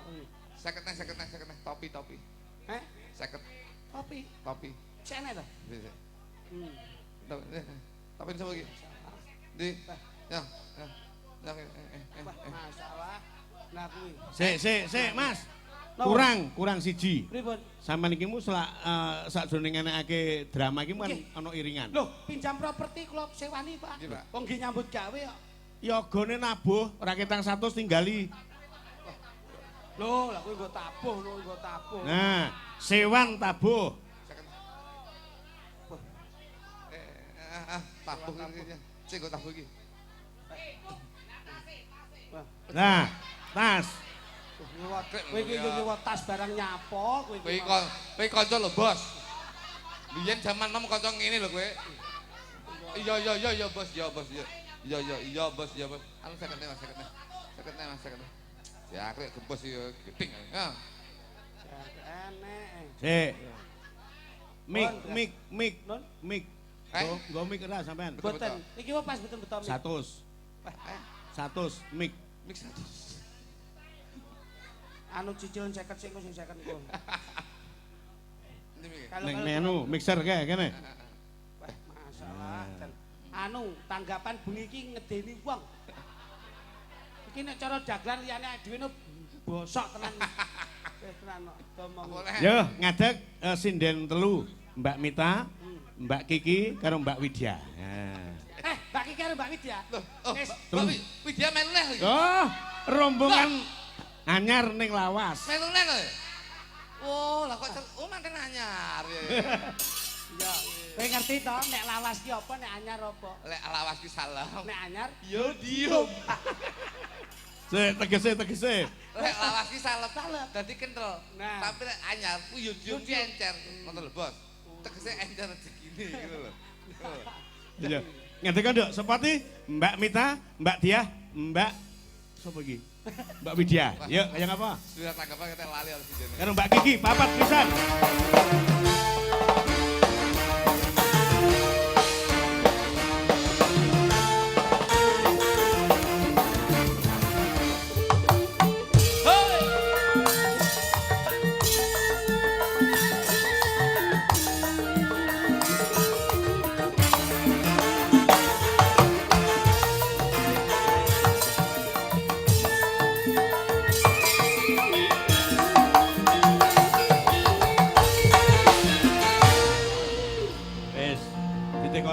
50 topi. Heh? 50 Topi. topi. Sik enek ta? Topi sapa iki? Ndi? Ya. Ya. Wah, masalah. Nah kuwi. Sik, Mas. Kurang siji. Pripun? Sampeyan iki mu selak sakjroning enekake drama iki kan ana iringan. Loh, pinjam properti kula sewani, Pak. Wong nggih nyambut gawe kok. Yogone nabuh ora ketang 100 tinggali. Lho, lah kuwi nggo tabuh, lho nggo tabuh. Nah, sewan tabuh. Tabuh iki. Sing nggo tabuh iki. Nah, tas. Kowe iki nyewa tas barang nyapo kowe iki. Kowe kanca lho, Bos. Biyen jaman nom kanca ngene lho kowe. Iya Bos, iya Bos, iya. Iya Bos, iya Bos. Anu 50 Mas, 50. 50 Mas, 50. Ya aku gembos iki gedeng. Ha. Enek. Sik. Mik. Mik. Nggo mik ora sampean? Mboten. Iki wae pas mboten beto mik. 100. 100 mik. Mik 100. Anu cicilan 50 sing sing 50 iku. Ning anu mixer kae kene. Wah, masalah. Anu tanggapan bengi iki ngedeni wong. Iki nek cara dagelan liyane dhewe no bosok tenan. Wis tenan kok omong. Yo ngadeg sinden 3, Mbak Mita, Mbak Kiki karo Mbak Widya. Mbak Kiki karo Mbak Widya. Loh, Mbak Widya melu neh iki. Oh, rombongan anyar ning lawas. Melu neh lho. Oh, lah kok oh manten anyar. Iya. Kowe ngerti to nek lawas ki apa nek anyar apa? Lek lawas ki salah. Nek anyar yo diem. Sik tegese. Lek lawas ki salep, dadi kental. Nah. Tapi lek anyar ku yo diem ki encer. Ngono lho, Bos. Tegese encer rezekine gitu lho. Iya. Ngadeg nduk, sepati Mbak Mita, Mbak Diah, Mbak sapa iki? Mbak Widya. Yuk, kaya ngapa? Sudah tanggapan kita lali harus dijene. Karo Mbak Kiki, papat pisan.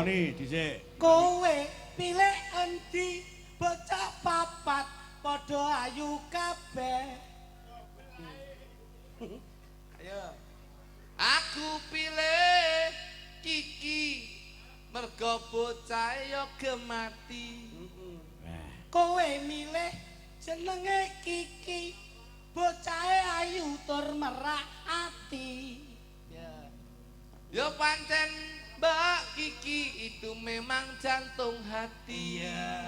Dhisik. Kowe pilih endi bocah papat padha ayu kabeh. Ayo. Aku pilih Kiki mergo bocah yo gemati. Kowe milih jenenge Kiki bocahe ayu tur merak ati. Ya. Yo pancen Mbak Kiki itu memang jantung hati. Iya.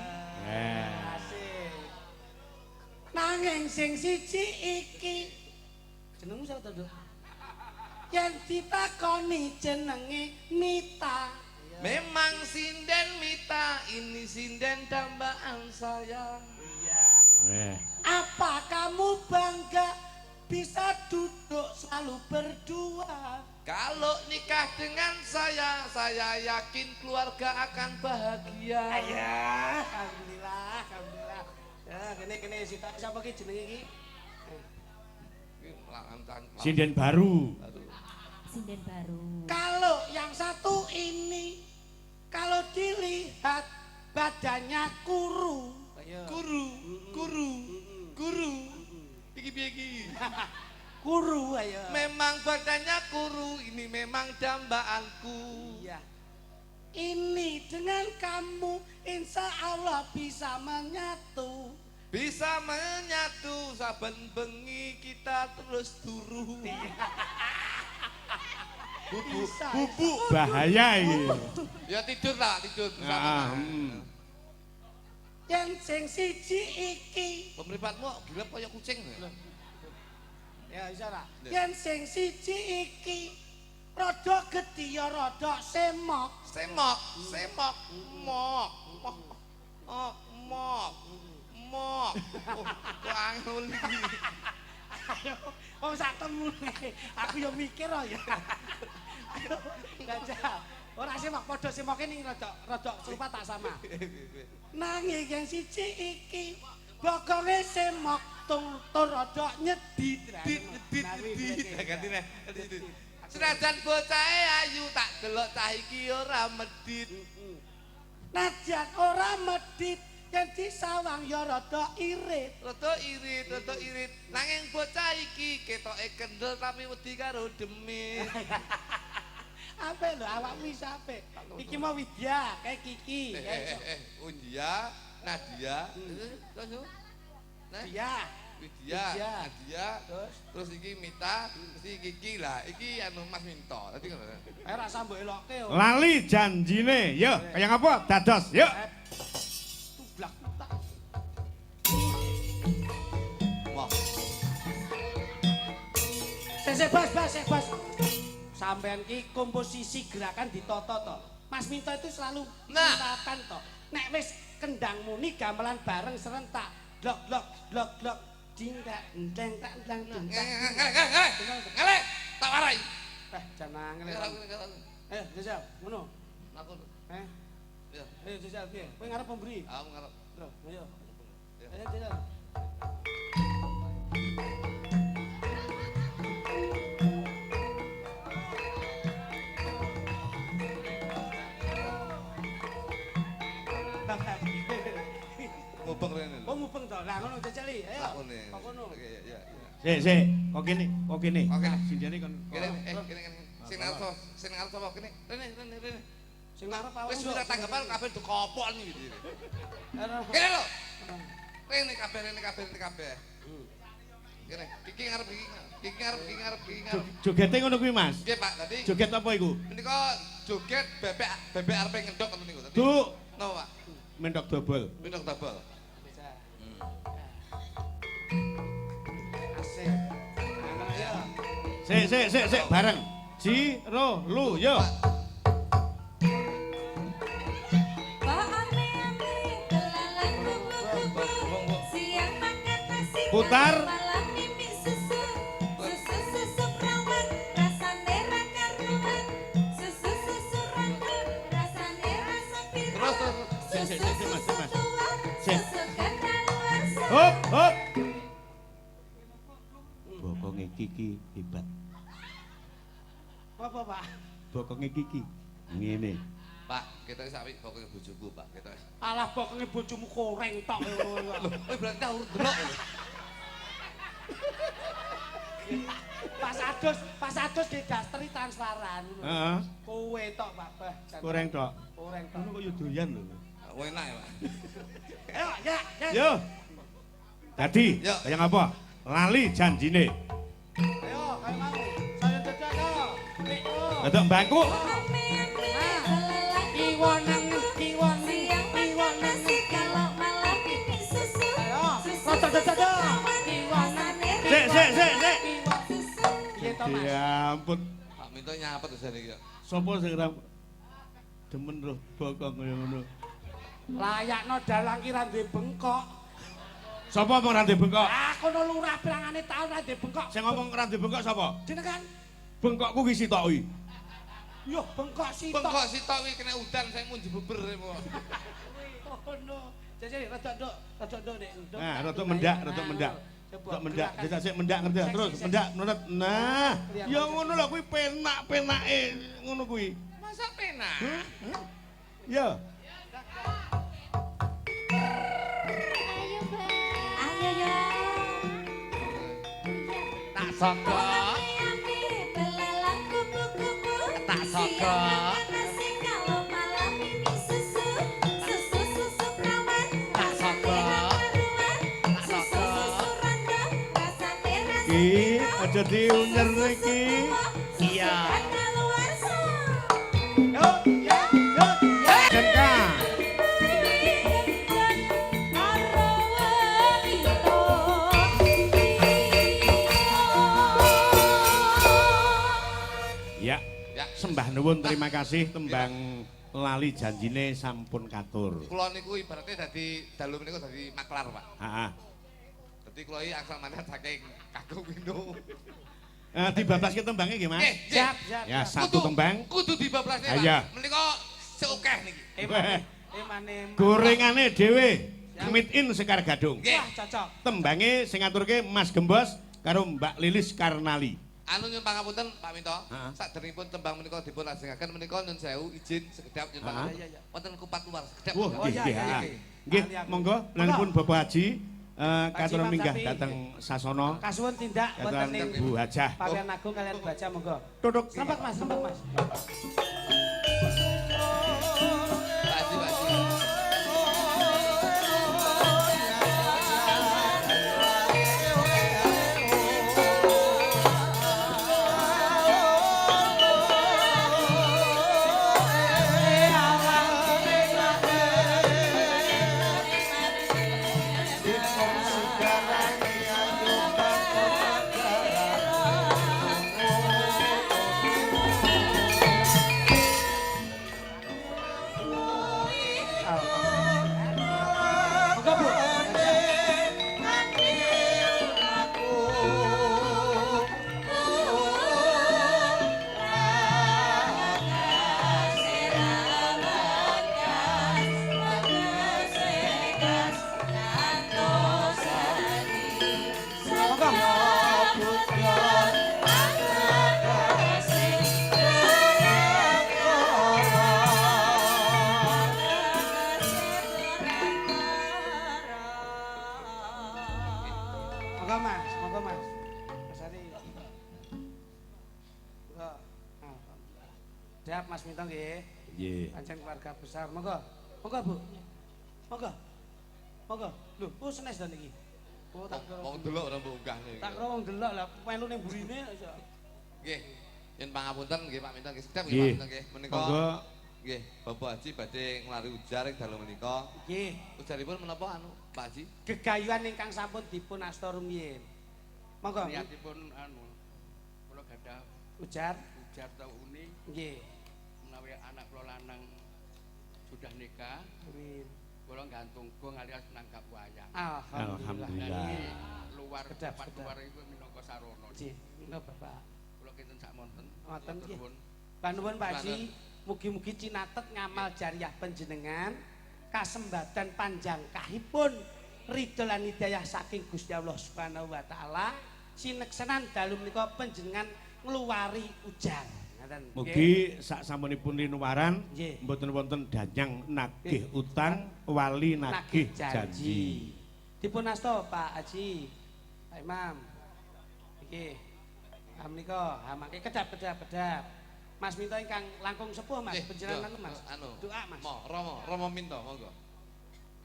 Asik. Nanging sing siji iki Jenengmu sapa to, Nduk? Yen ditakoni jenenge Mita. Memang sinden Mita, ini sinden dambaan saya. Iya. Eh. Apa kamu bangga bisa duduk selalu berdua? Kalau nikah dengan saya, saya yakin keluarga akan bahagia. Ya, alhamdulillah, alhamdulillah. Ya, kene kene sita sapa ki jenenge iki? Sinden baru. Sinden baru. Kalau yang satu ini kalau dilihat badannya kuru. Guru, guru, guru. Iki piye iki? Kuru ayo. Memang badannya kuru, ini memang dambaanku. Iya. Ini dengan kamu insya Allah bisa menyatu. Bisa menyatu saben bengi kita terus turu. Bubu, Bisa, bubu. Bahaya iki. Ya tidur lah, tidur bersama. Ah, hmm. Yang sing siji iki. Pemripatmu gila kaya kucing. Ya bisa lah. Ya. Yang sing siji iki rada gedhi ya rada semok. Semok, semok, mok, mok, mok, mok, mok. Oh, kok angel iki. Ayo, wong sak temune. Aku ya mikir oh ya. Ayo, gajah. Ora semok padha semoke ning rada rada serupa tak sama. Nanging yang siji iki bokonge semok tung tur rada nyedit. Dit, dit, dit. Ganti neh, ganti dit. Senajan bocahe ayu tak delok cah iki ora medit. Najan ora medit yen disawang ya rada irit. Rada irit, rada irit. Nanging bocah iki ketoke kendel tapi wedi karo demit. Apik lho awakmu iso apik. Iki mau Widya, kayak Kiki, Eh, kayak eh, eh, Undia, Nadia, terus Nah, Widya. Widya, Widya. Nadia, Terus terus iki Mita, terus iki Kiki lah, iki anu Mas Minto. Tadi ngono. ayo rasa mbok elokke. Oh. Lali janjine. Yo, kaya ngapa? Dados. Yo. Tublak tak. Wah, Sik sik bos, bos, sik bos. Sampean ki komposisi gerakan ditata to. Mas Minto itu selalu Nah. menetapkan to. Nek wis kendang muni gamelan bareng serentak. Blok blok blok blok ding tak deng tak dang ding tak. ngale ngale ngale, tak warai. Eh, jangan angel. Ayo, jajal, ngono. Aku, Eh, ya, ayo jajal piye? Kowe ngarep pemberi. aku ngarep. Lho, ayo. Ya. Ayo jajal. Ngubeng rene lho. Oh mubeng to. Lah ngono jajali. Ayo. Lakone. Kok ngono. Oke, ya, ya, ya. Sik, sik. Kok kene, kok kene. Kok kene. Sindene kon. Kene, eh, kene, kene. Sing ngarep sapa? Sing ngarep sapa? Kene, rene, rene, rene. Sing ngarep awakmu. Wis ora tanggapan kabeh dikopok iki. Kene lho. Rene kabeh, rene kabeh, rene kabeh. Kene, iki ngarep iki, iki ngarep, iki ngarep, iki ngarep. Jogete ngono kuwi, Mas. Nggih, Pak, tadi Joget apa iku? menika joget bebek bebek arepe ngendhok ngoten niku tadi. Duk, Napa, Pak? mendok dobol. Mendok dobol. Asik. Ayo. Sik, sik, sik, sik bareng. Ji, ro, lu, yo. Pak ame-ame kelalan kupu-kupu. Siang makan nasi, Putar. malam mimpi susu. Susu susu perawan, rasane ra karuan. Susu susu rangka, rasane rasa piro. Terus, terus. Sik, Susu sik, sik, Mas, susu Mas. tua, Sik. susu kadaluarsa. Hop, hop. Bokonge Kiki hebat. Apa, Pak? Bokonge Kiki ngene. Pak, kita wis apik pokoke bojoku, Pak. Kita wis. Alah bokonge bojomu koreng tok. Lho, kowe berarti tau delok. Pas adus di dasteri transparan. Heeh. Kowe tok, Pak. Bah, jan. Koreng tok. Koreng tok. Ngono kok yo doyan lho. Oh, enak ya, Pak. Ayo, ya, ya. Yo. Dadi, Yo. kaya ngapa? Lali janjine. Ayo, kayak mau. Saya dadak kok. Dadak bangku. Ame-ame kelalan Kiwa nengen, kiwa nengen, Siang kiwa makan nasi, nengen. kalau malam mimpi susu. Ayo, Susu rada susu dadak. perawan, Kiwa rasane Sik, sik, sik, sik. Kiwa susu Mas. Ya ampun. Pak Minto nyapet wis iki. Sopo sing ra demen roh bokong kaya ngono. Layakno dalang ki ra duwe bengkok. Sapa ngomong ra duwe bengkok? Ah, kono lurah pirangane taun ra duwe bengkok. Sing ngomong ra duwe bengkok sapa? Jenengan. Bengkokku ki sitok kuwi. Yo bengkok sitok. Bengkok sitok kuwi kena udan saya mun jebeber kok. Ngono. Jajal rada nduk, rada nduk nek nduk. Nah, rada mendak, rada mendak. Coba Rada mendak, gerakan. jajal sik mendak ngerti Seksi, terus seksi. Mendak nurut. Nah, Kelihatan ya seksi. Ngono lho kuwi penak-penake ngono kuwi. Masa penak? Ya. Ayo, Bang. Ayo yo. Tak saka. Ame belalang kupu-kupu. Tak saka. Siang makan nasi kalau malam mimi susu. Susu susu perawan. Tak saka. Rasane ra karuan. Tak Susu saka. susu rondo. Rasane rasa Ki pito. aja diunyer iki. Iya. Yo, yo, yo. Jengka. Ya. Ya. Sembah nuwun terima kasih tembang lali janjine sampun katur. Kula niku ibaratnya dadi dalu menika dadi maklar, Pak. Heeh. Dadi kula iki angsal mandat saking Kakung Windu. Eh dibablaske tembange nggih, Mas? Nggih, Siap, siap. Ya, Siap. satu tembang. Kudu dibablasne, Pak. Iya. Menika seokeh niki. Emane, emane. Gorengane dhewe. Meet in Sekar Gadung. Nggih. Wah, cocok. Tembange sing ngaturke Mas Gembos karo Mbak Lilis Karnali. Anu nyun pangapunten Pak Minto, Heeh. sakderengipun tembang menika dipun lajengaken menika nyun sewu izin sekedhap nyun Heeh. pangapunten. Iya, iya. Wonten kupat luar sekedhap. Wah, Oh, nggih, iya, nggih. iya, Ha. iya. Nggih, Ahli aku. monggo lanipun Bapak Haji katuran Imam minggah Sapi. dhateng sasana Kasuwun tindak wonten dhateng ing Bu Hajah. Pawian Agung kalian baca monggo. Tutuk. Serempak Mas, serempak Mas. Pak Haji, Pak Haji. Monggo Bu. Monggo. Monggo Mas, monggo Mas. Mas Ari. Monggo. Alhamdulillah. Siap Mas Minto nggih. Nggih. Pancen keluarga besar. Monggo. Monggo Bu. Monggo. Monggo. Lho, oh senes to niki. Oh tak kira. Wong delok ora mbok unggah niki. Tak kira wong delok lah melu ning burine iso. Nggih. Nyun pangapunten nggih Pak Minto nggih sekedhap nggih Pak Nggih. Minto nggih. Menika Monggo nggih Bapak Haji badhe nglari ujar ing dalu menika. Nggih. Ujaripun menapa anu Pak Haji? Gegayuhan ingkang sampun dipun asta rumiyin. Monggo. Niatipun anu kula gadah Ujar. ujar tau uni Nggih. menawi anak kula lanang sudah nikah, Amin. kula gantung gong alias nanggap wayang. Alhamdulillah. Alhamdulillah. Dan ini luar Kedap, tempat kedap. luar iku minangka sarana. Nggih, monggo Bapak. Kula kinten sak monten. Ngoten nggih. Nuwun. Panuwun Pak Haji, mugi-mugi cinatet ngamal jariah panjenengan kasembadan panjang kahipun ridho lan hidayah saking Gusti Allah Subhanahu wa taala sineksenan dalu menika panjenengan ngluwari ujar. Ngaten. Mugi sak sampunipun linuwaran Nggih. mboten wonten danyang nagih utang wali nagih janji. Dipun asta Pak Haji, Pak Imam. Iki. Ha menika, ha mangke kedap kedap kedap. Mas Minto ingkang langkung sepuh Mas, Nggih, panjenengan anu Mas. Anu. Doa Mas. Mo, Romo, Romo Minto monggo.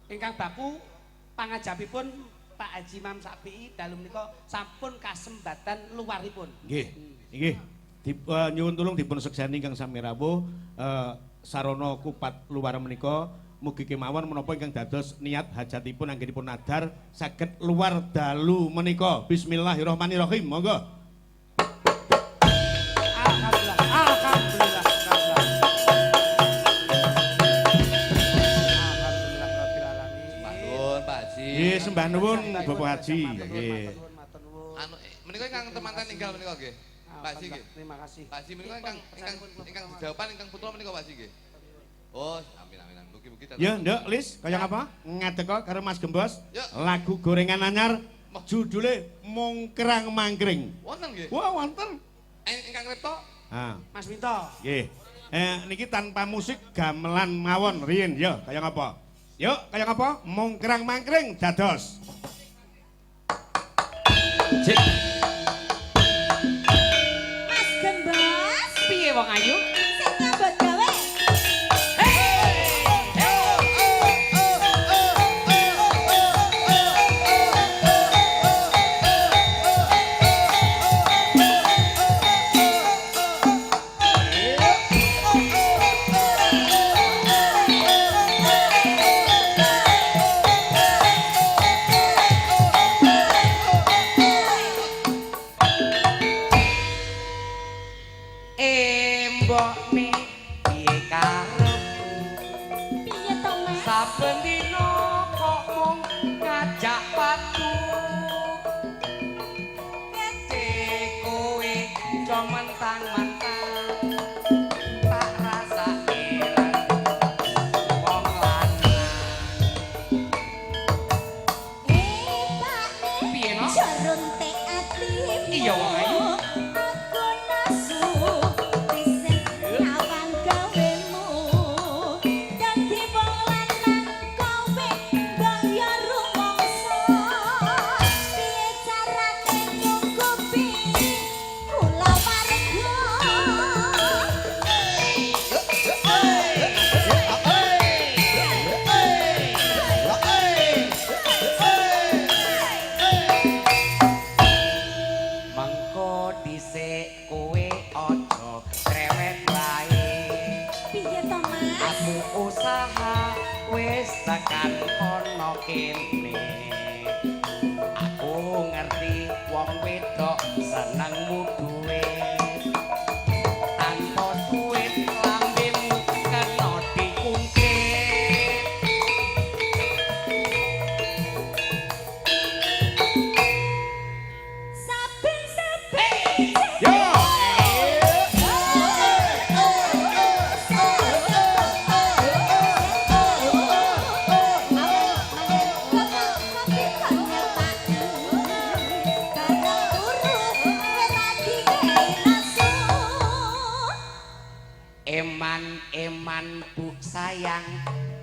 Ingkang baku pangajapipun Pak Haji Imam Sapi'i dalu menika sampun kasembatan luwaripun. Nggih. Nggih. Nyuwun tulung dipun sekseni ingkang sami rawuh sarana kupat luar menika mugi kemawon menapa ingkang dados niat hajatipun anggenipun nadar saged luar dalu menika. Bismillahirrahmanirrahim. Monggo. sembah nuwun Bapak Haji. Nggih. Anu menika ingkang temanten ninggal menika nggih. Pak Haji nggih. Terima kasih. Pak Haji menika ingkang ingkang ingkang jawaban ingkang putra menika Pak Haji nggih. Oh, amin amin amin. Mugi-mugi tetep. Ya, Nduk, Lis, kaya apa? Ngadeka karo Mas Gembos. Yuk. Lagu gorengan anyar judule Mongkrang Mangkring. Wonten nggih. Wah, wonten. Ingkang repto Ah, Mas Minto. nggih. Niki tanpa musik gamelan mawon riyin ya, kaya ngapa? Yuk, kaya ngapa? Mongkrang Mangkring dados. Cek. Mas Gembos Piye wong ayu? sing nyambut gawe. Mbokne piye karepmu? Piye to, Mas? Saben dina kok mung ngajak padu. Ngece kowe jo mentang-mentang. Tak rasake wong lanang. Eh, Pak Piye, no? Jarunte atimu. Iya, wong ayu. Aku nesu pisan kawan gawemu. Dadi wong lanang kowe mbok yo rumangsa. Piye carane nyukupi kula warga? Mengko dhisik kowe aja cerewet wae. Piye to, Mas? Aku usaha wis tekan kono kene. Aku ngerti wong wedok senengmu duit. Tanpa duit lambemu kena dikungkit. Saben-saben. Yo. Eman-eman bu sayang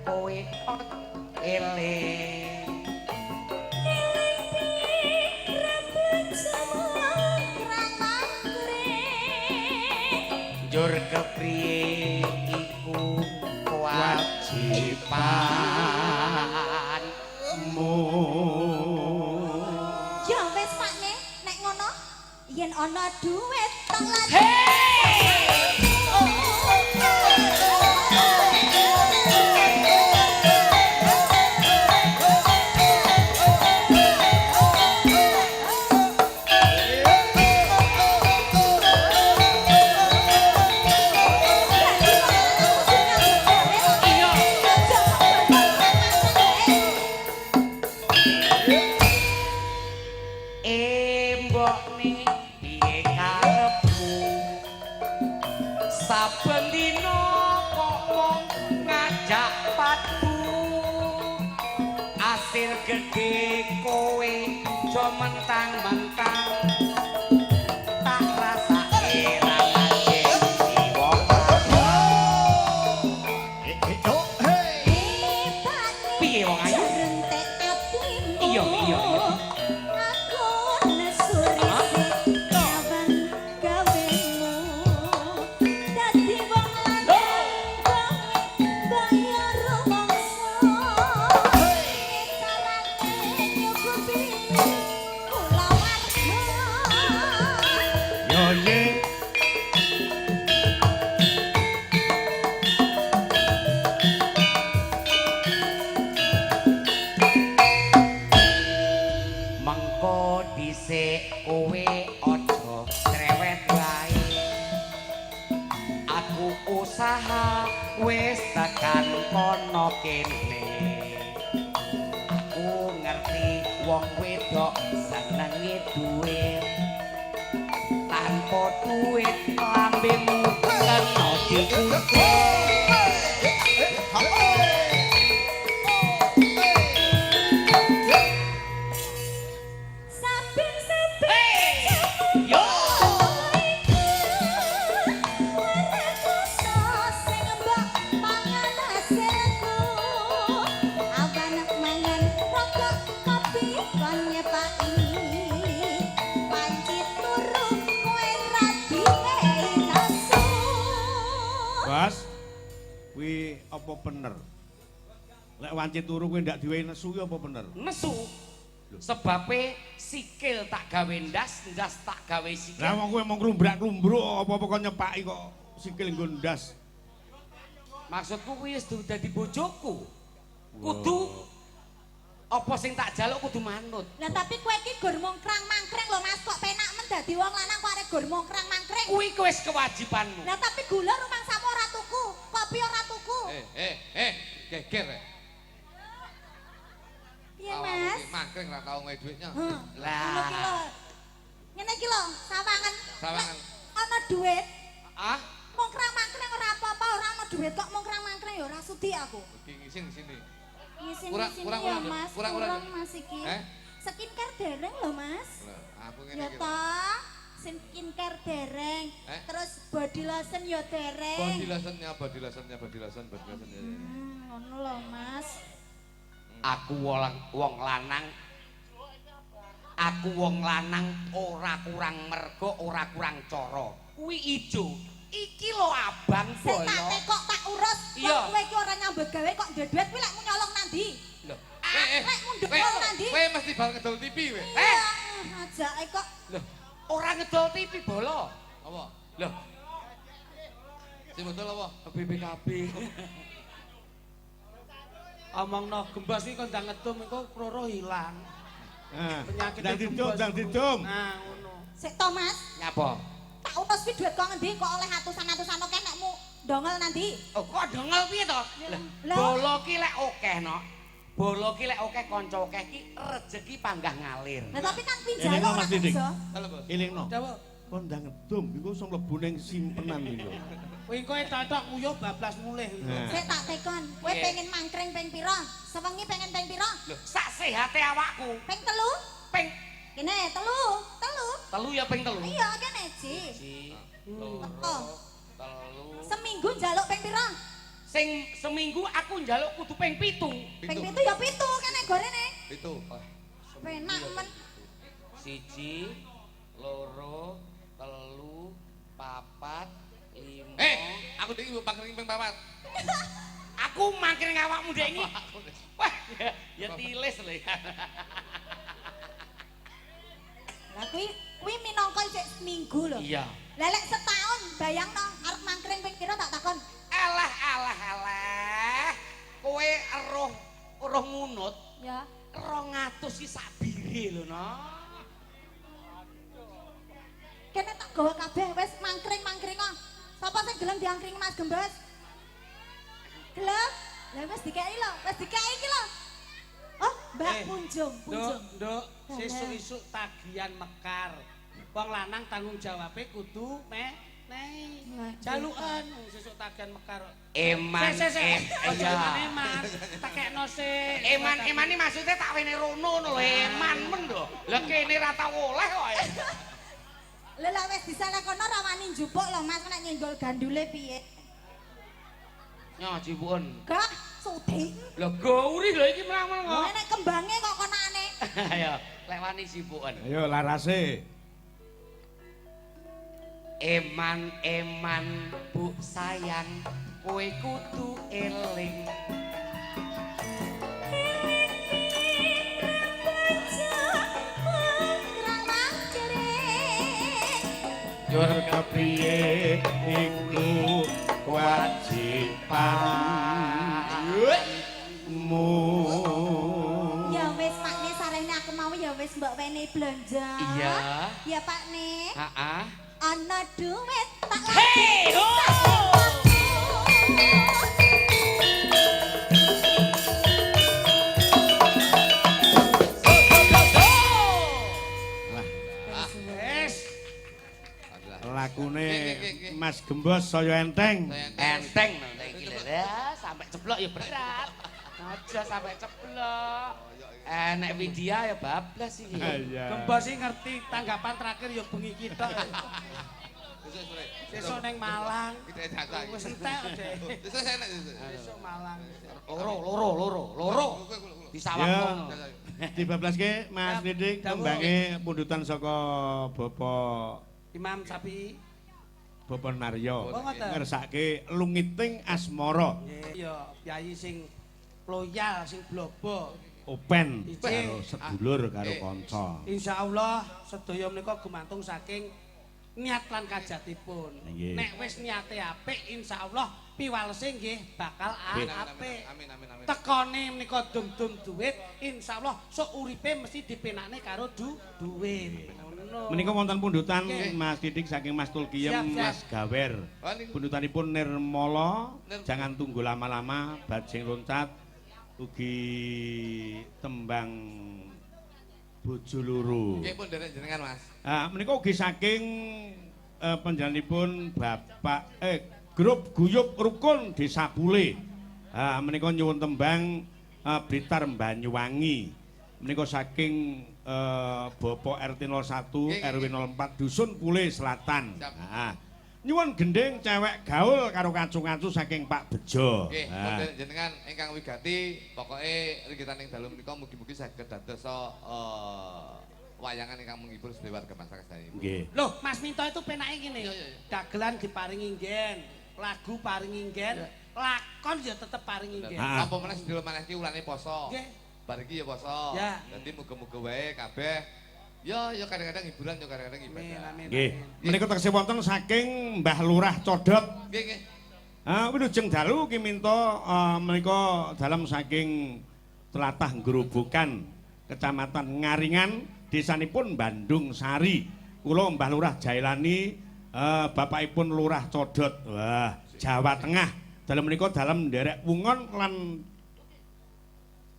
kowe eling. Njur kepriye iku kewajiban. Mu. Ya wis Pakne, nek ngono yen ana duit tak lagi. Mbokne piye karepmu? Saben dina kok mung ngajak padu. Asil gedhe kowe jo mentang-mentang. Tak rasake ra ngajeni wong lanang. Piye wong ayu? Iya, iya, iya. Aku nesu risik kawan gawemu. Dadi wong lanang kowe bayar rumangsa. Piye carane nyukupi kula warga? Yo ye. Mengko dhisik kowe aja cerewet wae. Aku usaha wis tekan kono kene. Aku ngerti Wong wedok senenge duit. Tanpa duit lambemu kena dikuntit. Saben-saben Yo. Sing mbok mangan hasilku. Awan mangan rokok kopi kon nyepaki. Panci turu kowe ra diwehi nesu. Bas, kuwi apa bener? Lek wanci turu kuwi ndak diwehi nesu kuwi apa bener? Nesu. Sebabe sikil tak gawe ndas, ndas tak gawe sikil. Lah wong kuwi mung ngrumbrak-ngrumbuk apa-apa kok nyepaki kok sikil nggo ndas. Maksudku kuwi wis dadi bojoku. Kudu apa sing tak jaluk kudu manut. Lah tapi kowe iki gur mongkrang-mangkring lho Mas, kok penak men dadi wong lanang kok arek gur mongkrang-mangkring. Kuwi wis kewajibanmu. Lah tapi gula rumangsamu ora tuku, kopi ora tuku. Geger. Piye Mas? Mangkring ra tau ngewe duitnya. Heh. Lah. Ngono ki lho. Ngene iki lho, sawangan. Sawangan. Lek ana duit, Ah, mongkrang-mangkring ora apa-apa, ora ana duit kok mongkrang-mangkring ya ora sudi aku. Iki ngising sini. Ngisin-ngisin Kurang, kurang, ya kurang, Mas, kurang, kurang, kurang. Mas iki. Eh? Skincare dereng lho Mas. Lah, aku ngene Ya iki. toh, skincare dereng, Eh? terus body lotion ya dereng. Body lotionnya, body lotionnya, body lotion, body lotion. Ya, ya. Ngono lho Mas. Aku wong lanang. Aku wong lanang ora kurang mergo, ora kurang cara. Kuwi ijo. Iki lho abang Sing tak bolo. tekok tak urus, Iya. wong kowe iki ora nyambut gawe kok duwe duit kuwi lek nyolong nang ndi? Lho, Lek mundhuk nang ndi? Kowe mesti bar ngedol TV kowe. Eh. Ajake kok lho, ora ngedol TV bolo. Apa? Lho, Sing ngedol apa? BPKB. Omongno gembos iki kon ndang ngedum engko kloro ilang. Nah, Penyakit ndang didum, ndang didum. Nah, ngono. Sik to Mas, Nyapa? tak urus kuwi duit kok ngendi kok oleh atusan-atusan akeh nekmu dongel nang ndi? Oh, kok dongel piye to? Lah, Lah. bolo ki lek akeh no. Bolo ki lek akeh kanca akeh ki rejeki panggah ngalir. Lah tapi kan kuwi Elingno, njaluk ora Mas Didik. kerja. Halo, Bos. Elingno. Dawa. Kon ndang ngedum iku iso mlebu ning simpenan iku. Kuwi engko totok uyuh bablas mulih. Nah. Sik tak tekon, kowe Piye? pengen mangkring ping pira? Sewengi pengen ping pira? Lho, sak sehate awakku Ping telu? ping Kene telu, telu. telu ya ping telu. Iya kene, Ji. Siji, loro, Oh. telu. Seminggu njaluk ping pira? Sing seminggu aku njaluk kudu ping 7. Ping pitu ya pitu kene gorene. Pitu. Penak men. 1, 2, 3, 4, 5. Aku ndek iki pangkring ping papat. Aku mangkring awakmu ndek iki. Wah, ya tilis lho ya. Lah kuwi kuwi minangka isih seminggu lho. Iya. Lah lek setahun bayangno arep mangkring ping pira tak takon. Alah alah alah. Kowe eruh eruh ngunut Ya. 200 iki sak bire lho no. Kene tak gawa kabeh wis mangkring-mangkring kok. Sapa sing gelem diangkring Mas Gembos? Gelem? Lah wis dikeki lho, wis dikeki iki lho. Oh, Mbak Punjung, Nduk, Punjung. nduk, sesuk isuk tagihan mekar. Wong lanang tanggung jawabe kudu menehi. Jalukan sesuk tagihan mekar. Eman Sik, sik, sik. Ojo iya. eman-eman. Tekekno sik. Eman eman iki maksudnya tak wene rono ngono lho, eman men lho. Lah kene ra tau oleh kok. Lah lah wis disalekono ra wani njupuk lho Mas, nek nyenggol gandule piye? Nyo jipuken. Gak sudi. Lah gauri lho iki menang-menang kok. Nek kembange kok konane. Ayo, lek wani jipuken. Ayo larase. Eman eman bu sayang, kowe kudu eling. Jur kepriye iku kewajibanmu. Ya wis Pak Ne sarene aku mau ya wis mbok wene blonjo. Iya. Ya Pak Ne. Heeh. Ana duit tak Hei ho. lagi. Mas Gembos saya enteng. Enteng lho iki lho. Sampai ceblok ya berat. Aja sampai ceblok. Nek Widya ya bablas iki. Gembos iki ngerti tanggapan terakhir ya bengi iki tok. Sesuk ning Malang. Wis entek deh. Sesuk enak sesuk. Sesuk Malang. Loro. Disawang wong. Dibablaske Mas Didik tembange pundutan saka Bapak Imam Syafi'i. Bapak Naryo. Ngersake lungiting asmara. Ya, piyayi sing loyal, sing blobo. Open karo sedulur karo kanca. Insyaallah sedaya menika gumantung saking niat lan kajatipun. Nek wis niate apik insyaallah piwalese nggih bakal apik. Amin amin amin. Tekone menika dum-dum duit insyaallah sok uripe mesti dipenakne karo duit. Menika wonten pundutan Mas Didik saking Mas Tulkiyem, Mas Gawer. Pundutanipun Nirmala, jangan tunggu lama-lama, bajing loncat ugi tembang bojo loro. Nggih pun derek jenengan Mas. Ah menika ugi saking panjenenganipun Bapak grup Guyub Rukun Desa Pule. Ah menika nyuwun tembang Blitar Banyuwangi. Menika saking Bapak RT 01 RW 04 Dusun Pule Selatan. Ah nyuwun gending cewek gaul karo kacung-kacu saking Pak Bejo. Nggih, pun jenengan ingkang wigati pokoke ringgitan ing dalu menika mugi-mugi saged dados wayangan ingkang menghibur sedaya warga masyarakat sedaya. Nggih. Loh, Mas Minto itu penake ngene. Dagelan diparingi nggen, lagu paringi nggen, lakon ya tetep paringi nggen. Apa meneh sedaya maneh iki ulane poso. Nggih. Bar iki ya poso. Dadi muga-muga wae kabeh ya ya kadang-kadang hiburan ya kadang-kadang ibadah. Nggih. Menika tegese wonten saking Mbah Lurah Codot. Nggih, nggih. Ah wilujeng dalu ki minta menika dalem saking tlatah Grobogan, Kecamatan Ngaringan, desanipun Bandung Sari. Kula Mbah Lurah Jailani, bapakipun Lurah Codot. Wah, Jawa Tengah. Dalem menika dalem nderek wungon lan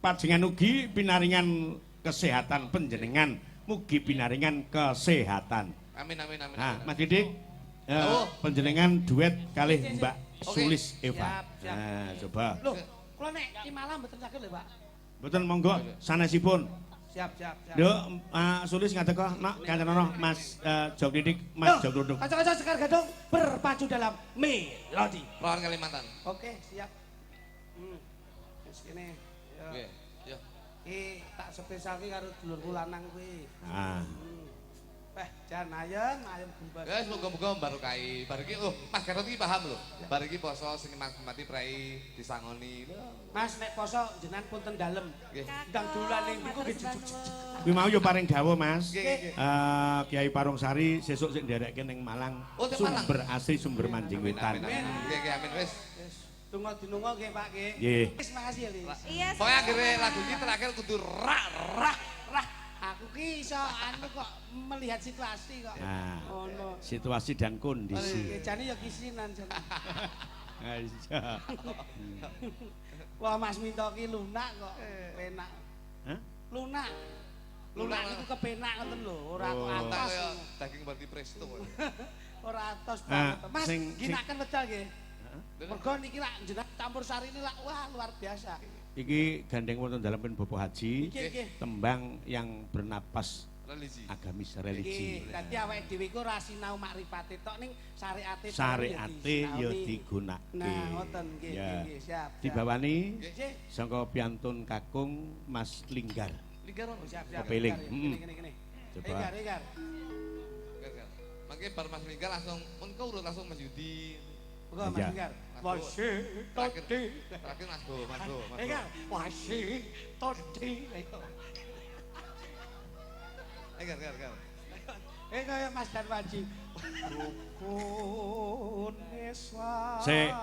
pajengan ugi pinaringan kesehatan panjenengan. Mugi pinaringan kesehatan. Amin amin amin. Nah, Mas Didik, panjenengan duet kalih Mbak Sulis Eva. Siap, siap. Nah, coba. Loh, kula nek ki malah mboten saged lho, Pak. Mboten monggo sanesipun. Siap, siap, siap. Nduk, Sulis ngadeg kok, nak kancana Mas Jok Didik, Mas Jok Duduk. Kanca-kanca Sekar Gadung berpacu dalam melodi. Lawan Kalimantan. Oke, siap. Wis kene. Nggih. Yo. Iki tak spesialke karo dulurku lanang kuwi. Ah. Weh, jan ayem, ayem gembos. Wes muga-muga barokahi. Bar iki oh, Mas Gatot iki paham lho. Bar iki poso sing mati prei disangoni. Mas nek poso jenengan punten dalem. Nggih. Ndang dolan ning niku nggih jujuk. Kuwi mau yo paring dawuh, Mas. Nggih, nggih. Kiai Parungsari sesuk sik nderekke ning Malang. Oh, sing Malang. Sumber asri sumber manjing wetan. Amin, amin. Nggih, nggih, amin wis. Wis, tunggu dinunga nggih Pak nggih. Nggih. Wis makasih ya, Lis. Iya. Pokoke anggere lagu iki terakhir kudu rak rak Rah, aku ki iso anu kok melihat situasi kok. Nah, Ono. situasi dan kondisi. Nggih, jane ya kisinan jane. Iya. Wah, Mas Minto ki lunak kok. Penak. Hah? Lunak. Lunak niku kepenak ngoten lho, ora kok Oh. atos. Kaya daging berarti presto. Ora atos banget. Mas, ginaken wekdal nggih. Mergo niki lak jenengan campur sari ini lak wah luar biasa. Iki gandeng wonten dalem pun Bapak Haji, Nggih, nggih. tembang yang bernapas religi. Agamis religi. Nggih, dadi awake dhewe iku ora sinau makrifate tok ning syariate Syariate ya digunakake. Nah, ngoten nggih, Ya. nggih, siap. siap. Dibawani Nggih. sangka piantun kakung Mas Linggar. Linggar ono. Siap, siap. Kepiling. Kene kene kene. Coba. Linggar, Linggar. Linggar. Mangke bar Mas Linggar langsung mengko urut langsung Mas Yudi. Monggo Mas Iya. Linggar. Wasi tadi. Terakhir Mas Go, Mas Go, Mas Go. Linggar, wasi tadi. Ayo. Linggar, Linggar, Linggar. Kaya Mas Darwaji. Rukun Islam. Sik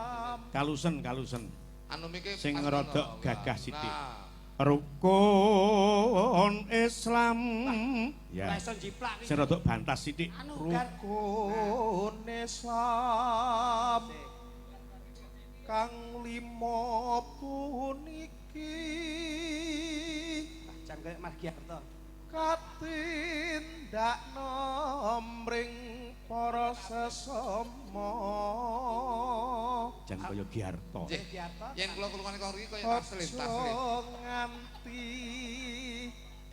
kalusen kalusen. Anu miki Sing rodok gagah sithik. Nah, Rukun Islam. Ya. Ya. Iso jiplak iki. Sing rodok bantas sithik. Anu gar Rukun Islam kang lima puniki Jan kaya Mas Giarto. katindakno mring para sesama. Jan kaya Giarto. Nggih. Yen kula kulungane kok iki kaya taslim, taslim. Aja nganti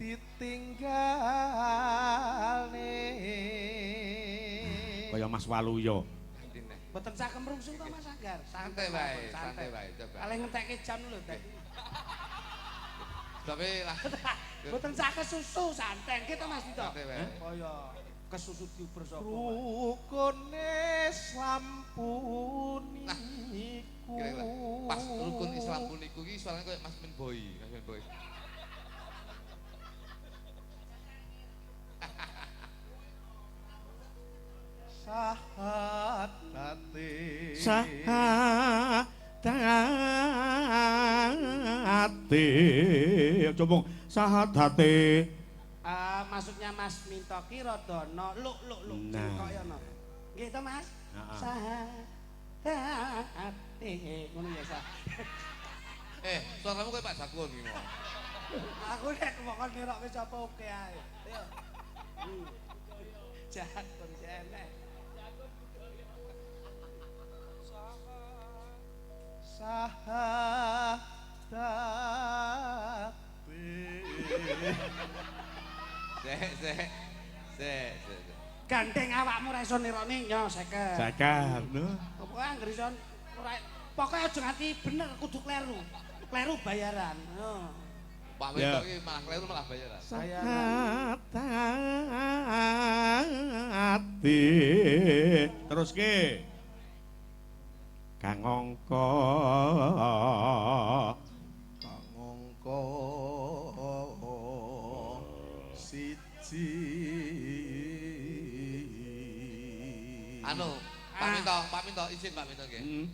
ditinggalne. Kaya Mas Waluyo. Mboten sah kemrungsung to Mas Anggar. Santai wae, santai wae coba. Kalih ngentekke jam lho tadi. Tapi lah. Mboten sah kesusu santai nggih to Mas Dito. Santai wae. Kaya kesusu diuber sapa. Rukun Islam puniku. Kira-kira pas rukun Islam puniku iki suarane koyo Mas Min Boy, Mas Min Boy. Sahadate. Sahadate. Aja mung sahadate. Maksudnya Mas Minto ki rada no luk luk luk Nah. kaya no. Nggih to Mas? Heeh. Sahadate ngono ya sah. Suaramu koyo Pak Jakun iki. Aku nek mokon nirokke sapa oke ae. Ayo. Jakun enek. Sahadate. Sek, sek. Sek, sek. Gandeng awakmu ra iso nironi yo 50. 50 lho. Pokoke anggere iso ora pokoke aja nganti bener kudu kleru. Kleru bayaran. Heeh. Pak Minto iki malah kleru malah bayaran. Sahadate. Terus ke. Kang angka Kang angka siji. Anu, Pak Minto, Pak Minto izin Pak Minto nggih.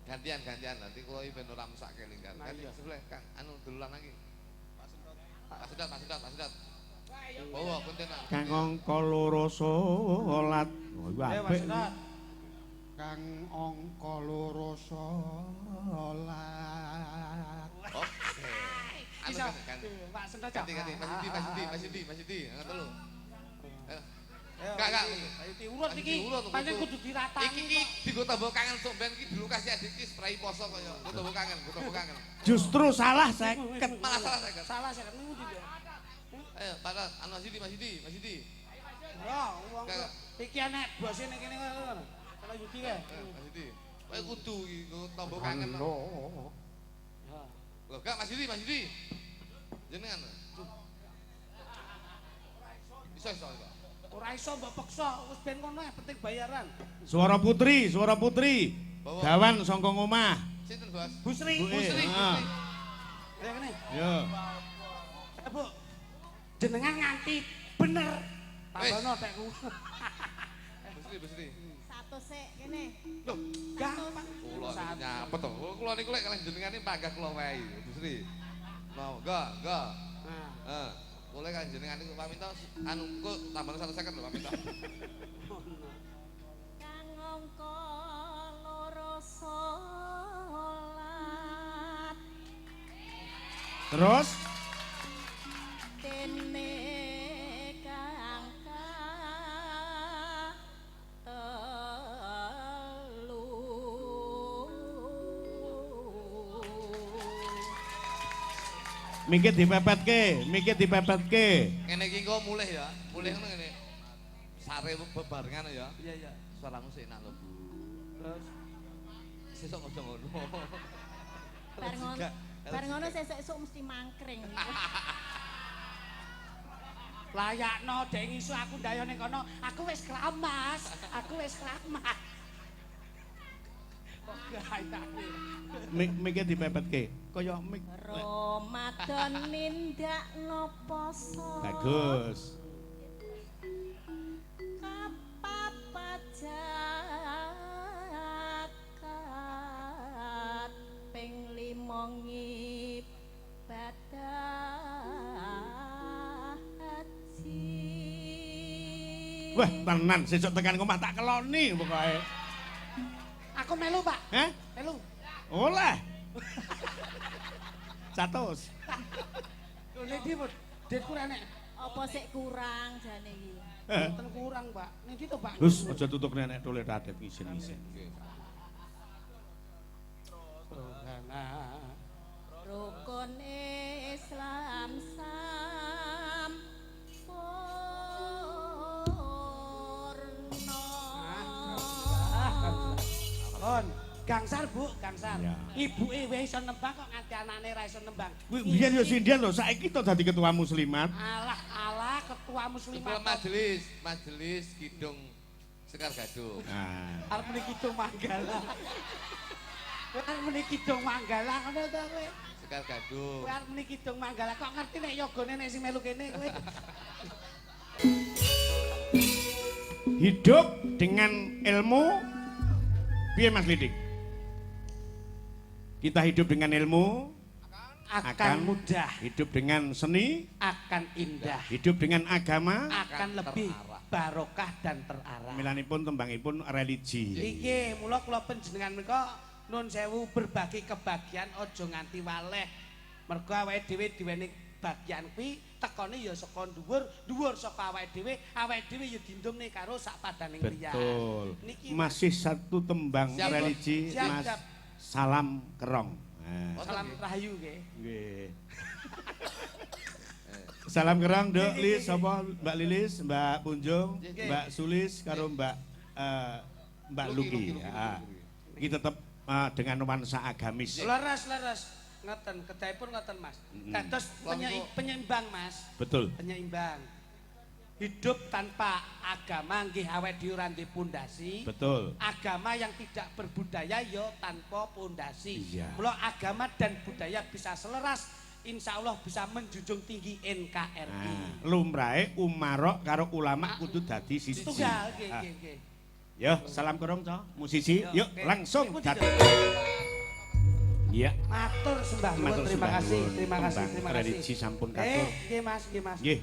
Gantian gantian nanti kula iki ben ora mesake lingkar. Ganti sebelah Kang anu dululan lagi. Pak Sedot, Pak Sedot, Pak Sedot. Bawa konten. Kang angka loro salat. Oh iku apik. Kang angka loro salat. Oke. Anu ganti. Pak Sedot. Ganti ganti Mas Yudi, Mas Yudi, Mas Yudi, Mas Yudi. Ngono telu. Enggak, enggak. Ayo diurut iki. Pancen kudu diratani. Iki iki dienggo tambah kangen sok ben iki dilukasi adik iki spray poso kaya. Nggo tambah kangen, nggo tambah kangen. Justru salah 50. Malah salah 50. Salah 50 niku ndi? Ayo, Pak anu Mas Yudi, Mas Yudi, Mas Yudi. Ya, wong iki enek bose ning kene ngono. Kalau Yudi kae. Mas Yudi. Kowe kudu iki nggo tambah kangen. Lho, gak Mas Yudi, Mas Yudi. Jenengan. Iso iso iso. Ora iso mbok peksa, wis ben kono ae penting bayaran. Suara putri, suara putri. Gawan saka ngomah. Sinten, Bos? Bu Sri, Bu Bu Sri, Bu Sri. Ayo kene. Yo. Bu. Jenengan nganti bener. Tambono tekku. Bu Sri, Bu Sri. Satu sik kene. Lho, gampang. Kula nyapet to. Kula niku lek kalih jenengan iki panggah kula wae, Bu Sri. Mau, enggak, enggak. Heeh. Boleh kan jenengan niku Pak Minto anu kok tambahne 150 lho Pak Minto. Kang angka loro salat. Terus dene kang telu. Mikir dipepetke, mikir dipepetke. Ngene iki engko mulih ya, mulih ngono ngene. Sare bebarengan ya. Iya iya. Suaramu sik enak lho, Bu. Terus sesuk aja ngono. Bar ngono sesuk esuk mesti mangkring. Layakno dek ngisu aku ndayo ning kono, aku wis kramas, aku wis kramas. Kok gayane. Mik dipepetke. Kaya mik Ramadan nindakno poso. Bagus. Kapapat zakat ping 5 ngibadah haji. Wah, tenan sesuk tekan omah tak keloni pokoke. Aku melu, Pak. Heh? Melu. Oleh. 100. Lho nek ndi, Bud? Ditku ora nek. Apa sik kurang jane iki? Mboten kurang, Pak. Niki to, Pak. Terus aja tutuk nenek tole tadet ngisin-ngisin. Rohana. Rukun Islam sampurna. Kon, gangsar Bu, gangsar. Ya. Ibuke wae iso nembang kok nganti anake ra iso nembang. Kuwi biyen yo sindian lho, saiki to dadi ketua muslimat. Alah, alah ketua muslimat. Ketua majelis, majelis Kidung Sekar Gadung. Nah, Arep muni Kidung Manggala. Kowe arep muni Kidung Manggala ngono to kowe. Sekar Gadung. Kowe arep muni Kidung Manggala kok ngerti nek yogane nek sing melu kene kowe. Hidup dengan ilmu piye Mas Lidik? Kita hidup dengan ilmu Akan mudah, hidup dengan seni, akan indah, hidup dengan agama, akan lebih barokah dan terarah. Milanipun tembangipun religi. Nggih, mula kula panjenengan menika nun sewu berbagi kebahagiaan aja nganti waleh. Mergo awake dhewe diweni bagian kuwi tekone ya saka dhuwur, dhuwur saka awake dhewe, awake dhewe ya dindumne karo sak padaning liyan. Betul. Niki Masih satu tembang Siap, religi siap, Mas. Siap. Salam Kerong. Nah. Salam rahayu nggih. Nggih. Salam Kerong, Dok Lis, sapa Mbak Lilis, Mbak Punjung, Nggih. Mbak Sulis karo Mbak Mbak Luki, Luki. Luki, Luki, Ah. Luki. Iki tetep dengan nuansa agamis. Leres leres. Ngoten, kedahipun ngoten Mas. Kados penyeimbang Mas. Betul. Penyeimbang. Hidup tanpa agama nggih awake dhewe ora ndek pondasi. Betul. Agama yang tidak berbudaya ya tanpa pondasi. Iya. Mula agama dan budaya bisa seleras, insya Allah bisa menjunjung tinggi NKRI. Nah, lumrahe umarok karo ulama kudu dadi siji. Tunggal, nggih Ah. nggih nggih. Yo, salam kerong to, musisi. Yo, Yuk, oke. langsung Ibu dadi. Iya. Matur sembah nuwun, Matur terima sembah kasih, nuwun. terima kasih, Tembang terima kasih. religi sampun katur. Nggih Mas, nggih Mas. Nggih,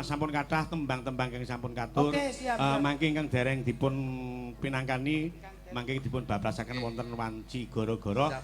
sampun kathah tembang-tembang ingkang sampun katur. Oke, siap, siap. Mangke ingkang dereng dipun pinangkani, mangke dipun bablasaken wonten wanci gara-gara.